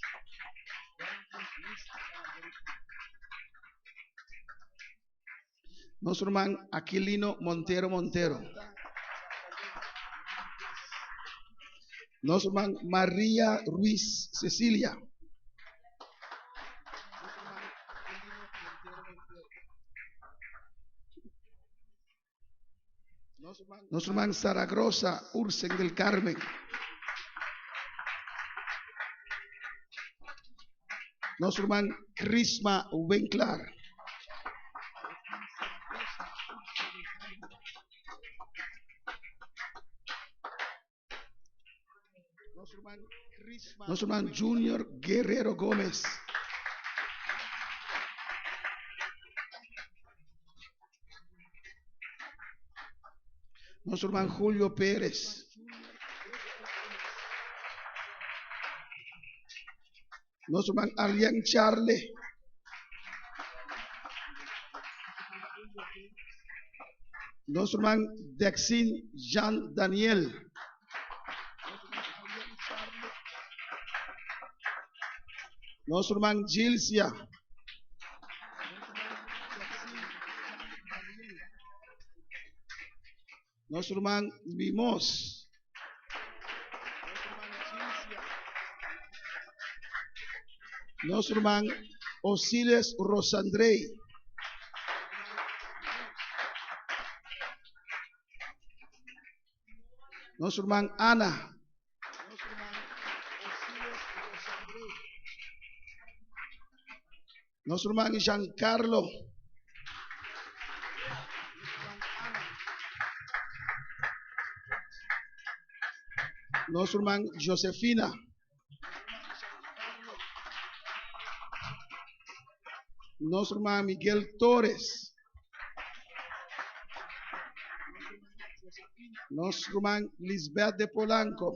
Nos ruman Aquilino Montero Montero. Nos ruman Maria Ruiz Cecilia. Nos ruman Saragrosa Ursen del Carmen. Nos ruman Crisma Winklar. Nos ruman Junior Guerrero Gómez. Nos ruman Julio Pérez. Nos ruman Arlian Charle. Nos ruman Dexin Jean Daniel. Nos ruman Gilcia. Nos ruman Mimos. Nos ruman Osiles Rosandrey. Nos ruman Ana. Nos ruman Giancarlo. Nos ruman Josefina. Nos ruman Miguel Torres. Nos ruman Lisbeth de Polanco.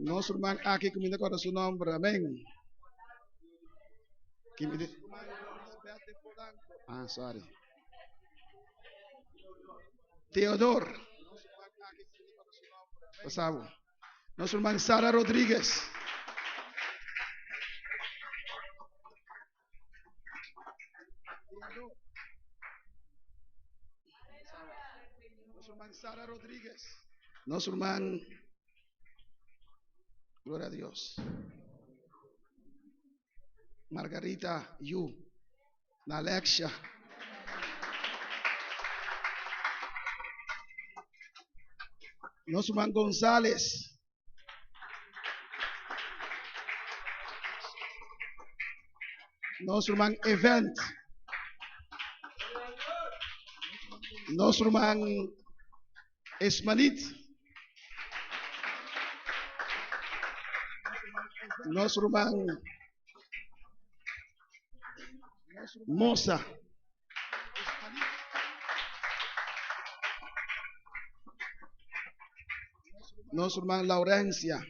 Nos ruman aki ku mi no kòrda su nòmber. Amèn. Ah, sorry. Theodor. Pasabo. Nos ruman Sara Rodriguez. Nos ruman, gloria a Dios. Margarita Yu, na Alexia. Nos ruman González. Nos ruman Event. Nos ruman Esmanit. Nos ruman Mosa. Nos ruman Laurencia.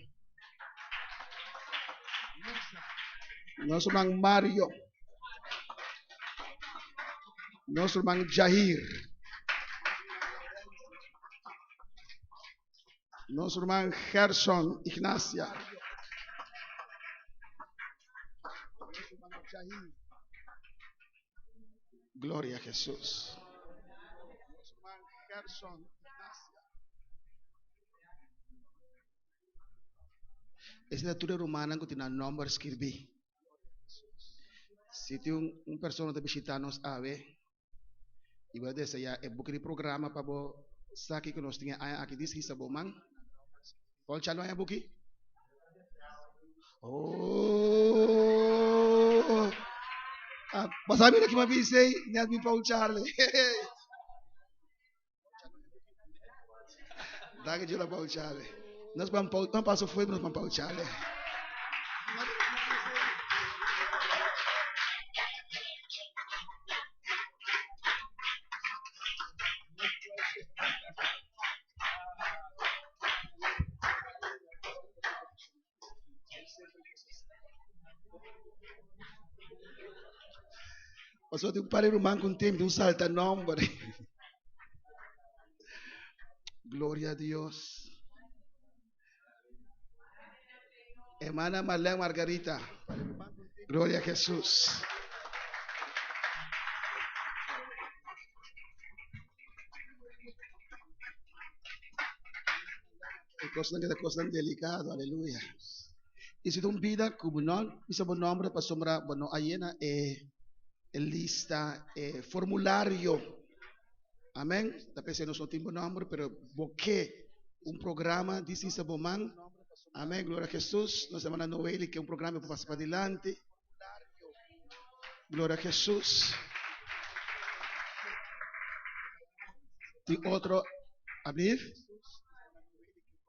Nos ruman Mario. Nos ruman Jair. Nos ruman Gerson Ignacia. Gloria a Jesús. Esei ta tur e rumannan ku tin nan nòmber skirbí. Si tin un persona ta bishitá nos awe i bo ta deseá e buki di programa pa bo sa kiko nos tin e aña aki, dis hisa bo man. Paul Chalo haña buki? Oh! Ah, bo sa mira ki mi a bisa ei? Net mi Paul Charlie. Danki Jula Paul Charlie. Nos ban Paul, nos paso fue, nos ban Paul Charlie. Pasobra tin un par di ruman ku un tempu un salta nomber. Gloria a Dios. Hermana Marlene Margarita. Gloria a Jesús. E kosnan ta kosnan delikado, aleluya. I si ta un bida ku bo no bisa bo nomber pasobra bo no a yena e lista, e formulario. Amen. Ta p'esei nos no tin bo nomber, pero bo ke un programa di sisa bo man. Amen. Gloria a Jesus. Nos hermana Noeli ke un programa por pasa padilanti. Gloria a Jesus. Tin otro, ablief?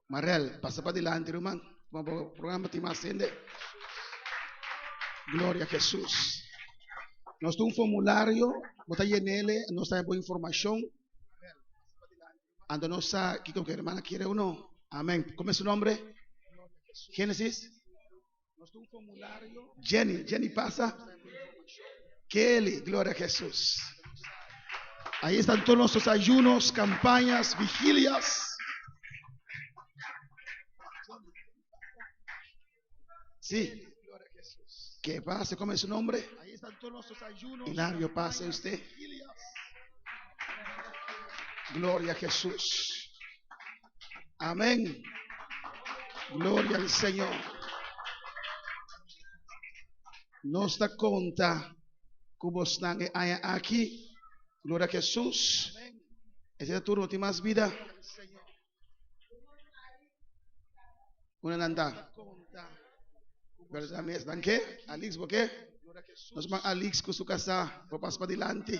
Marel, pasa padilanti ruman. Bo programa tin mas hende. Gloria a Jesus. Nos tin un formulario, bo ta yenele, nos ta bo informacion. Anto nos sa kiko ke hermana kiere o no. Amen. Como es su nombre? Génesis. Jenny, Jenny pasa. Kelly, gloria a Jesús. Ahí están todos nuestros ayunos, campañas, vigilias. Sí. Que pase, ¿cómo es su nombre? Hilario, pase usted. Gloria a Jesús. Amén. Gloria al Señor. Nos ta konta ku bosnan e aña aki. Gloria a Jesús. Ese ta turno tin mas bida. Una nan ta. Pero ta mes dan ke? Alix bo ke? Nos man Alix ku su kasá por pas padilanti.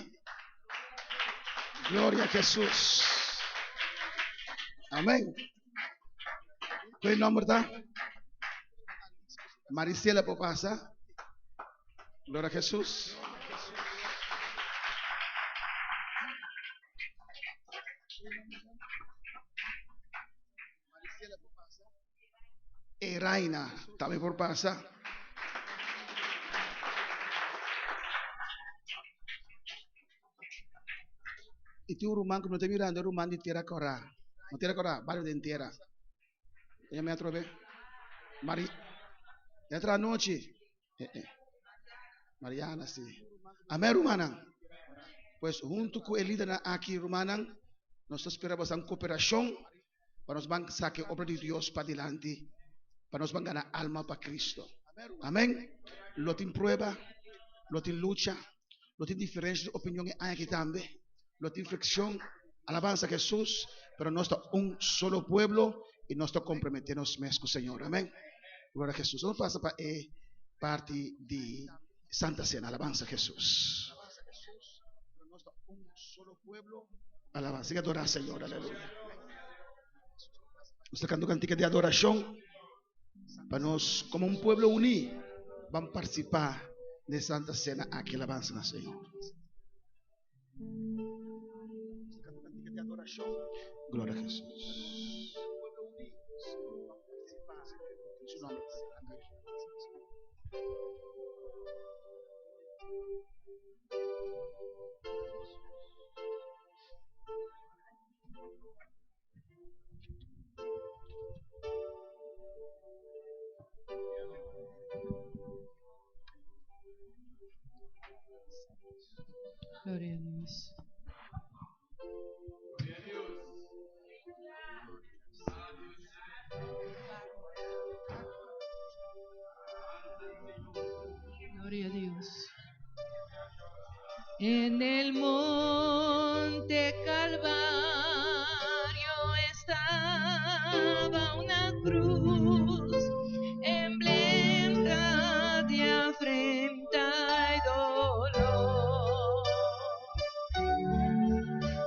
Gloria a Jesús. Amén. ¿Qué nombre está? Maricela por pasa. Gloria a Jesús. Eraina tambe por pasa. I tin un ruman ku no ta mirando, e ruman di Tera Kòrá. No Tera Kòrá, bario den Tera. E yama atrobe? Mari, e tra anochi. Eh, eh. Mariana, sí. Amén, rumannan. Pues huntu ku e lidernan aki, rumannan, nos ta spera boso koperashon pa nos ban saka e obra di Dios padilanti, pa nos ban gana alma pa Cristo. Amén. Lo tin prueba, lo tin lucha, lo tin diferencia di opinion e aña aki tambe, lo tin friccion, alabanza a Jesús, pero nos ta un solo pueblo y nos ta compromete nos mes cu Señor. Amén. Gloria a Jesús. Nos pasa pa e parti di Santa Cena. Alabanza a Jesús. Alabanza. Sigue adora Señor. Aleluya. Nos ta canta un cantica di adoración pa nos como un pueblo uní van participar de Santa Cena aquí. Alabanza na Señor. Gloria a Jesús. Gloria a Dios. En el monte Calvario estaba una cruz, emblema de afrenta y dolor.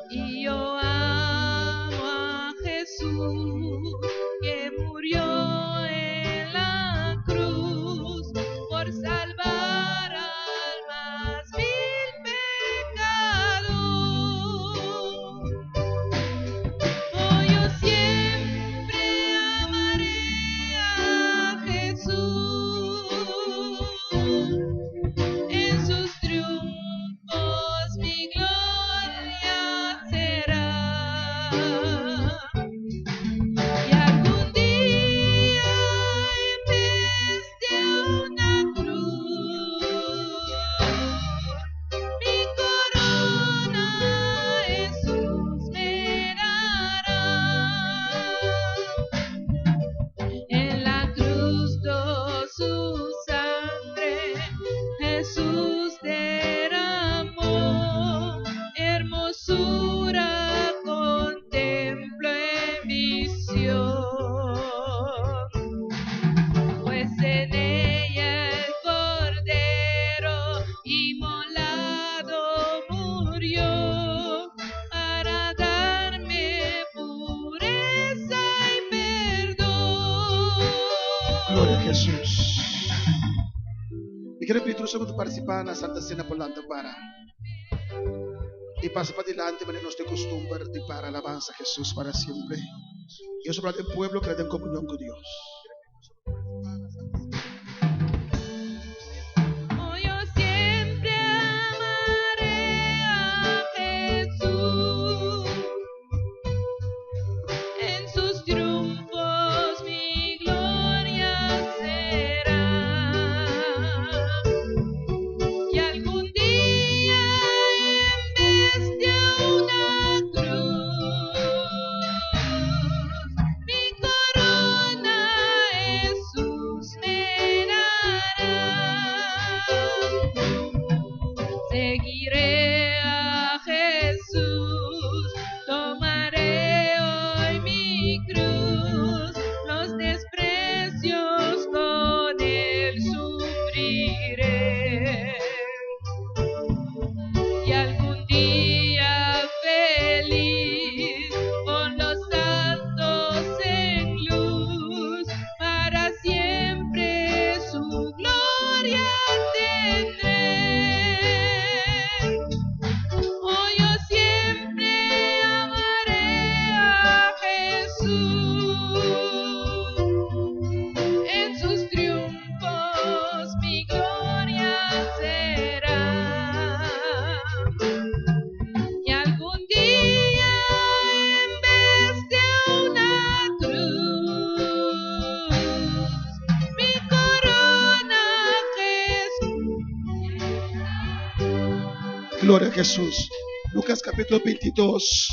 Y yo amo a Jesús que murió en la cruz por salvar almas vil pecador. Oh, yo siempre amaré a Jesús. En sus triunfos mi gloria será. Y algún día en vez de una cruz, mi corona Jesús me dará. En la cruz toda su sangre Jesús derramó, hermosura contemplo en visión. Pues en ella el Cordero inmolado murió para darme pureza y perdón. Gloria a Jesús. Mi kier pidi tur ku partisipá na Santa Sena por lanta para. I pasa padilanti, manera nos tin kustumber di para alabansa na Jesús para semper. I esaki pa e pueblo ku tin komunion ku Dios. Oh, yo siempre amaré a Jesús. En sus triunfos mi gloria será. Y algún día en vez de una cruz, mi corona Jesús me dará. Seguiré a Jesús, tomaré hoy mi cruz, los desprecios con él sufriré. Y algún día feliz con los santos en luz, para siempre su gloria tendré. Oh, yo siempre amaré a Jesús. En sus triunfos mi gloria será. Y algún día en vez de una cruz, mi corona Jesús. Gloria a Jesús. Lucas kapítulo 22,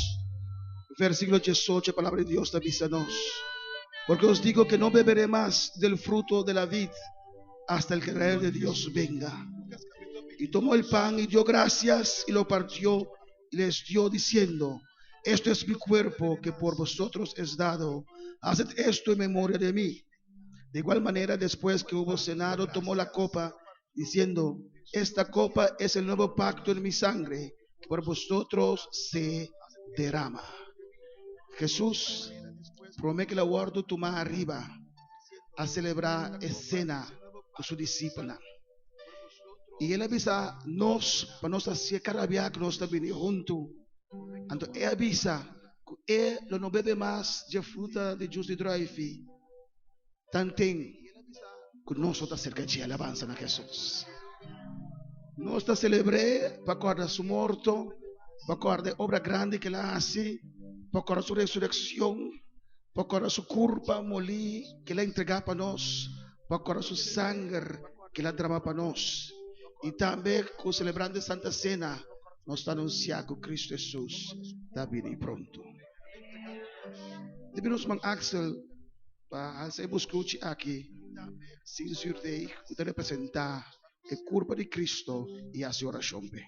versíkulo 18, palabra di Dios, avisa nos. Porque os digo que no beberé más del fruto de la vid hasta el que el reino de Dios venga. Y tomó el pan y dio gracias y lo partió y les dio diciendo, esto es mi cuerpo que por vosotros es dado. Haced esto en memoria de mí. De igual manera, después que hubo cenado, tomó la copa, diciendo, esta copa es el nuevo pacto en mi sangre, que por vosotros se derrama. Jesús promé ku el a wòrdu tumá ariba a selebrá e sena ku su disipelnan. I el a bisa nos, pa nos hasi kada biaha ku nos ta bini huntu. Anto el a bisa ku e lo no bebe mas di fruta di juice di druif. Tanten ku nos ta serka di alabansa na Jesús. Nos ta selebrá pa kòrda su morto, pa kòrda obra grandi ku el a hasi, pa kòrda su resurekshon, pa kòrda su kurpa molí ku el a entregá pa nos, pa kòrda su sanger ku el a drama pa nos. I tambe ku selebrando Santa Sena, nos ta anunsiá ku Kristu Jesús ta bini pronto. Debe nos man Axel pa hasi buskuchi aki sin zuurdeeg ku ta representá e kurpa di Kristu i hasi orashon p'e.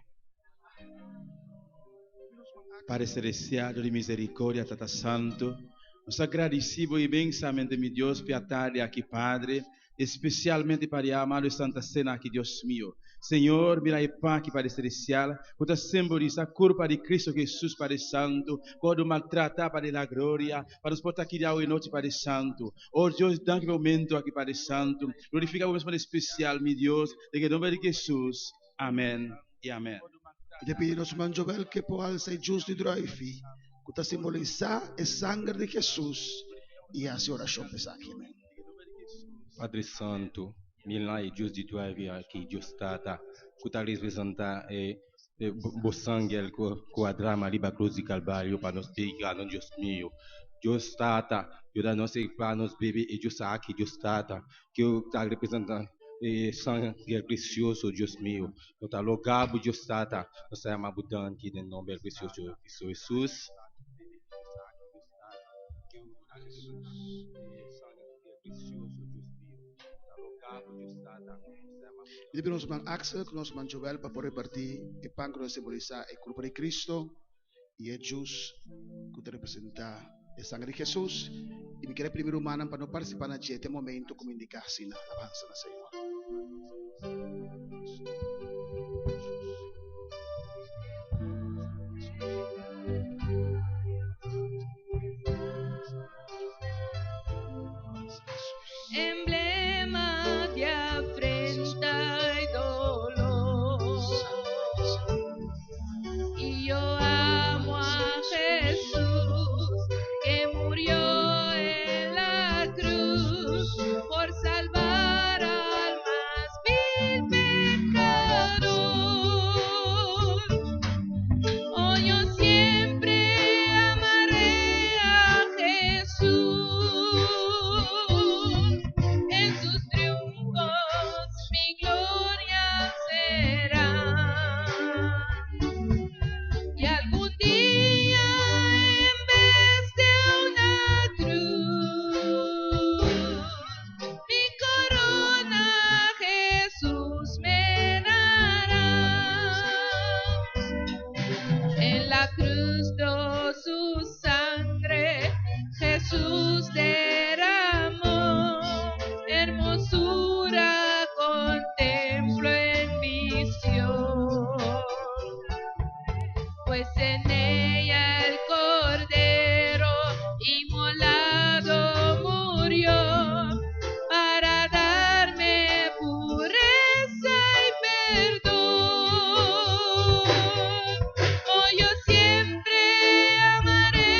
Padre Celestial, Dios de misericordia, Tata Santo, nos agradecemos inmensamente, mi Dios, por tarde aquí, Padre, especialmente para a amado Santa Cena aquí, Dios mío. Señor, mira el pan aquí, Padre Celestial, que simboliza a culpa de Cristo Jesús, Padre Santo, quando maltrata, Padre, la gloria, para nos portar aqui de hoje noite, Padre Santo. Oh Dios, danke por momento aqui, Padre Santo. Glorifica o mesmo especial, mi Dios, de que nombre de Jesús. Amén y amén. Y te pedimos, Jovel, que por alza y justo y druifi, que simboliza el sangre de Jesús y hace oración pesaki. Amén. Padre Santo, Milan e Deus de tua vida aqui, Deus Tata, que tá representar o sangue com a drama ali para a cruz de Calvário para nós pegar, Deus meu. Deus Tata, eu da nossa para nós beber e Deus aqui, Deus Tata, que eu tá representando sangue precioso, Deus meu. Eu tá logado, Deus Tata, nós chamamos aqui em nome precioso de Cristo Jesus. Y pedimos man Axel, que nos man Jovel, para poder repartir el pan que simboliza el cuerpo de Cristo y el juice que representa el sangre de Jesús. Y me quiere primero humana para no participar en este momento como indica así la alabanza al Señor. Emblema de afrenta y dolor. Y yo amo a Jesús que murió en la cruz por salvar al más vil pecador. Oh, yo siempre amaré a Jesús. En sus triunfos mi gloria será. Y algún día en vez de una cruz, mi corona Jesús me dará. En la cruz dio su sangre, Jesús derramó, hermosura contemplo en visión. Pues en ella el Cordero inmolado murió para darme pureza y perdón. Oh, yo siempre amaré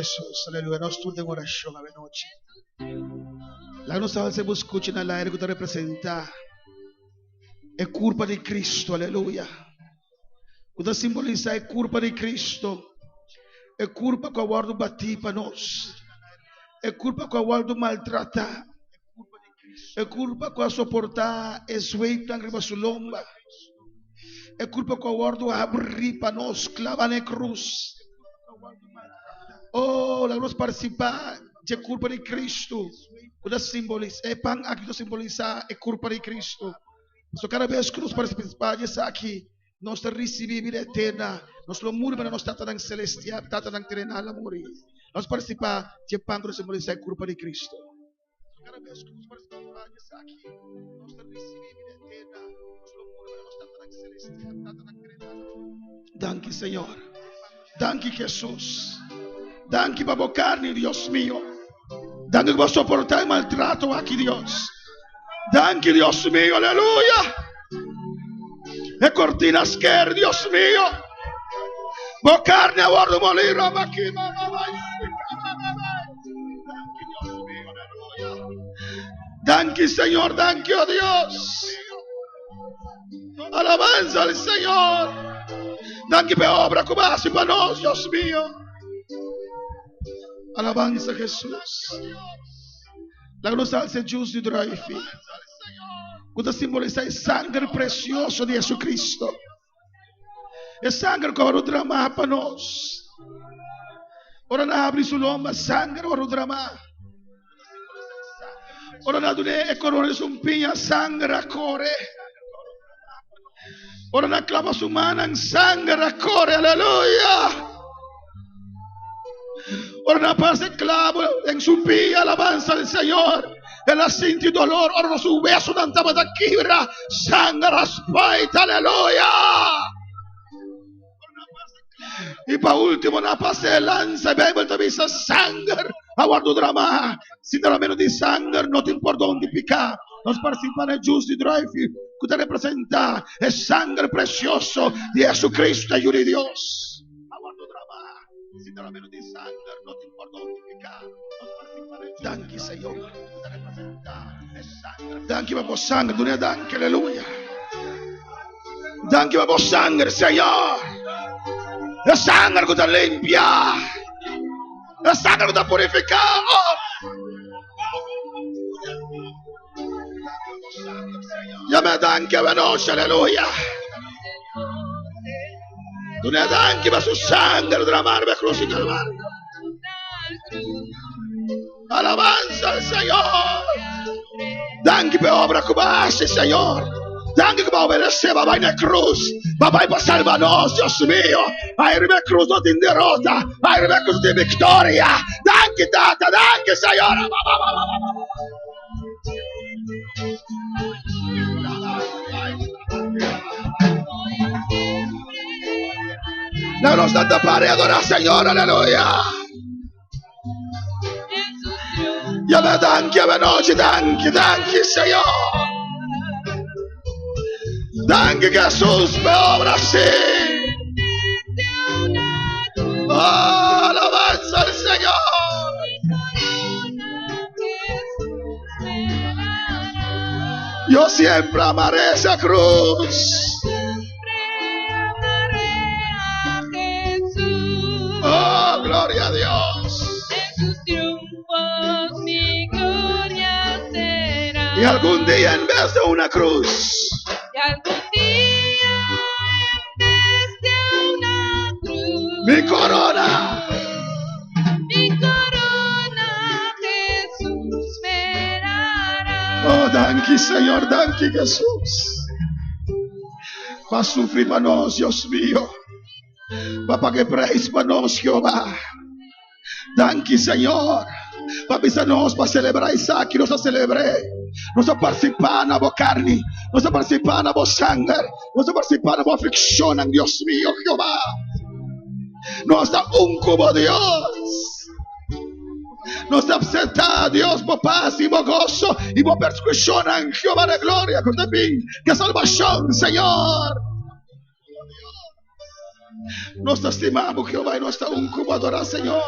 Jesus, aleluya. Nos tur den orashon awe nochi. Laga nos alsa e buskuchi na laire ku ta representá e kurpa di Kristu, aleluya. Ku ta simbolisá e kurpa di Kristu, e kurpa ku a wòrdu batí pa nos, e kurpa ku a wòrdu maltratá, e kurpa ku a soportá e zweipnan riba su lomba, e kurpa ku a wòrdu habrí pa nos, klabá na e krus. Oh, laga nos partisipá dje kurpa di Kristu ku ta simbolisá, e pan aki ta simbolisá e kurpa di Kristu. Pasobra kada bes ku nos partisipá di esaki, nos ta risibí bida eterna. Nos lo muri manera nos tatanan selestial, tatanan terenal a muri. Nos partisipá dje pan ku ta simbolisá e kurpa di Kristu. Kada bes ku nos partisipá di esaki, nos ta risibí bida eterna. Nos lo muri manera nos tatanan selestial, tatanan terenal a muri. Danki, Señor. Danki, Hesus. Danki pa bo karni, Dios mio. Danki ku bo a soportá e maltrato aki, Dios. Danki, Dios mio, aleluya. E kortina a sker, Dios mio. Bo karni a wòrdu molí, Danki, Dios mio, aleluya. Danki, Señor, danki, oh Dios. Alabanza al Señor. Danki pa e obra ku bo a hasi pa nos, Dios mio. Alabanza Jesús. Laga nos alsa e jus di druifi, ku ta simbolisá e sanger presioso di Jesucristo. E sanger ku a wòrdu dramá pa nos. Ora nan habri su lomba, sanger a wòrdu dramá. Ora nan dun'é e korona di sumpiña, sanger a kore. Ora nan klaba su mannan, sanger a kore. Aleluya! Ora nan pasa e klabo den su pia, alabansa al Señor. El a sinti dolor ora su wesonan tabata kibra, sanger a spuit. Aleluya! I pa último nan a pasa e lansa, e Bijbel ta bisa sanger a wòrdu dramá. Sin derramamento di sanger no tin pordon di piká. Nos partisipá na e jus di druifi ku ta representá e sanger presioso di Jesucristo, e Yu di Dios. Danki, Señor. Danki pa bo sanger. Duna danki, aleluya. Danki pa bo sanger, Señor. E sanger ku ta limpia. E sanger ku ta purifiká. Oh. Yama danki awe nochi, aleluya. Duna danki pa su sanger dramá riba e krus di Kalvario. Alabanza al Señor. Danki pa e obra ku bo a hasi, Señor. Danki ku bo a obedesé pa bai na e krus, pa bai pa salba nos, Dios mio. Ai riba e krus no tin derota, ai riba e krus tin viktoria. Danki, Tata, danki, Señor. No nos da para adorar, Señor, aleluya. Ya me danki, ya me noche, danki, danki, Señor. Danki, Jesús, me obra así. Oh, alabanza al Señor. Yo siempre amaré esa cruz. Oh, gloria a Dios. Y algún día en vez de una cruz. Mi corona. Mi corona Jesús me dará. Oh, danki, Señor, danki, Jesús. Pa sufri pa nos, Dios mío. Pa paga e prijs pa nos, Jehová. Danki, Señor. Pa bisa nos pa celebra esaki, nos a celebr'é. Nos a participá na bo carni, nos a participá na bo sanger, nos a participá na bo afliccionnan, Dios mío, Jehová. Nos ta un ku bo, Dios. Nos ta aceptá, Dios, bo paz y bo gozo y bo persecucionnan, Jehová de gloria, ku ta bin, ke salvacion, Señor. Nos ta stima bo, Jehová, y nos ta un ku bo adorá, Señor.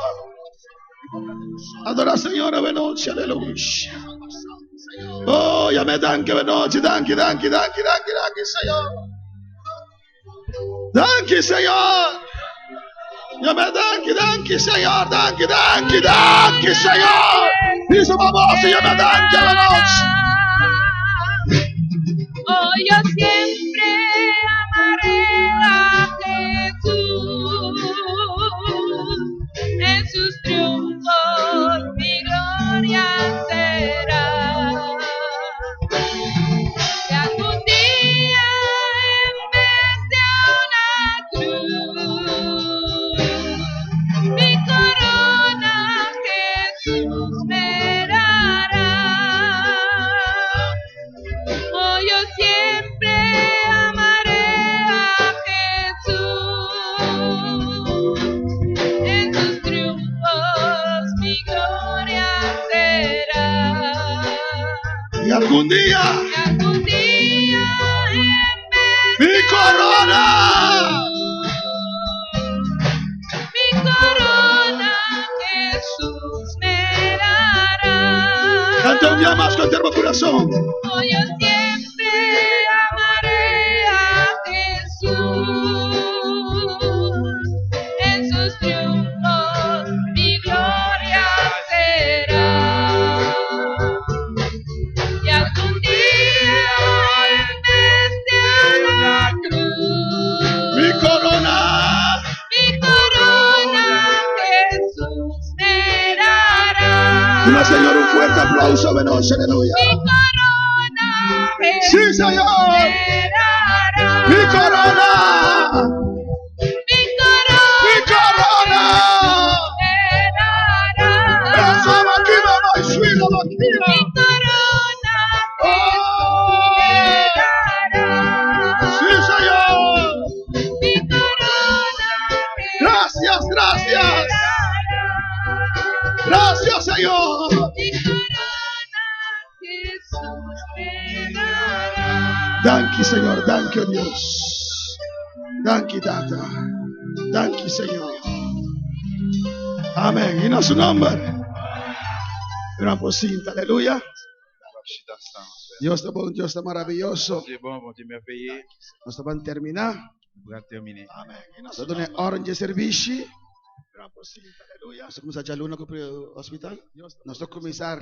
Adora Señor awe nochi, aleluya. Oh, yam'é danki awe nochi, danki, danki, danki, danki, danki, Señor. Danki, Señor. Yam'é danki, danki, Señor, danki, danki, danki, Señor. Bisa bo bos, yam'é danki awe nochi. Oh, yo siempre amaré a Jesús. En sus triunfos mi gloria será. Y algún día en vez de una cruz, mi corona Jesús me dará. Oh, yo siempre amaré a Jesús. En sus triunfos mi gloria será. Y algún día, Y algún día en vez mi corona. Mi corona Jesús me dará. Kanta un dia mas ku henter bo kurason. Oh, yo siempre amaré a Jesús. En sus triunfos mi gloria será. Y algún día en vez de una cruz, Mi corona. mi corona Jesús me dará. Duna Señor un fuerte aplauso, awe nochi, aleluya. Mi corona Sí, Jesús Señor. me dará. Mi corona. Mi corona Mi corona. Jesús me dará. Eso, Makina, no, suena, Makina. Mi corona Jesús me dará. Sí, Señor. Mi corona Jesús Gracias, gracias. me dará. Gracias, Señor. Mi corona Jesús me dará. Danki, Señor. Danki, Dios. Danki, Tata. Danki, Señor. Amèn. I na su nòmber. Gran posinta. Aleluya. Dios ta bon, Dios ta maravioso. Dios bon, bon Dios mèrveyé. Nos ta bai terminá. Pa terminá. Amèn. Nos ta duna orden di servisio. Nos ta kuminsá djaluna ku hospital. Nos ta kuminsá.